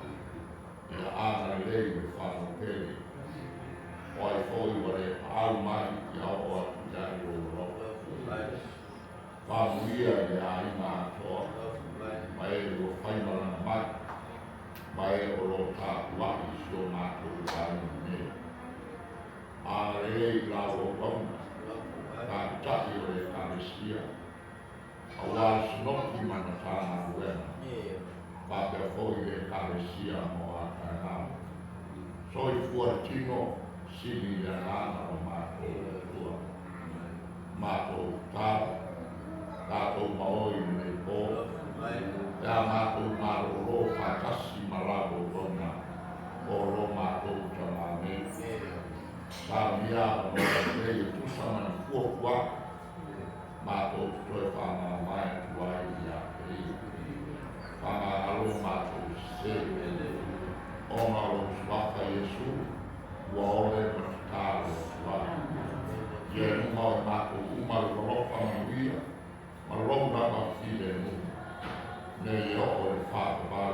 Ia agalelei le faalupele, o ai foi ua le paau mai ia oo atu i ai lou alofa. Faamanuia i le aiga atoa, ma e ua faimalaga mai, ma e o lo o tapuai i si o matou aiga nei. Agalelei i lau auauna, taitai o le Ekalesia, auā le Sinoti ma le Matagaluega, faapea foi le Ekalesia mo a taeao. Soifua le tino, sili i le agaga o matou Atua. Matou tatalo, tatou maoi i lenei po, pe a matou malolo faatasi ma lau auauna o lo matou tamā nei. Saunia avanoa lelei e tusa ma ni fuafuaga matou te toe faamavae atu ai ia te ia. Faamagalo matou sesē, ona o lou Suafa Iesu ua ole ma tatalo atu ai. Ia i luma o i matou uma lou alofa manuia ma lou lava filemu, nei e oo i le faavavau.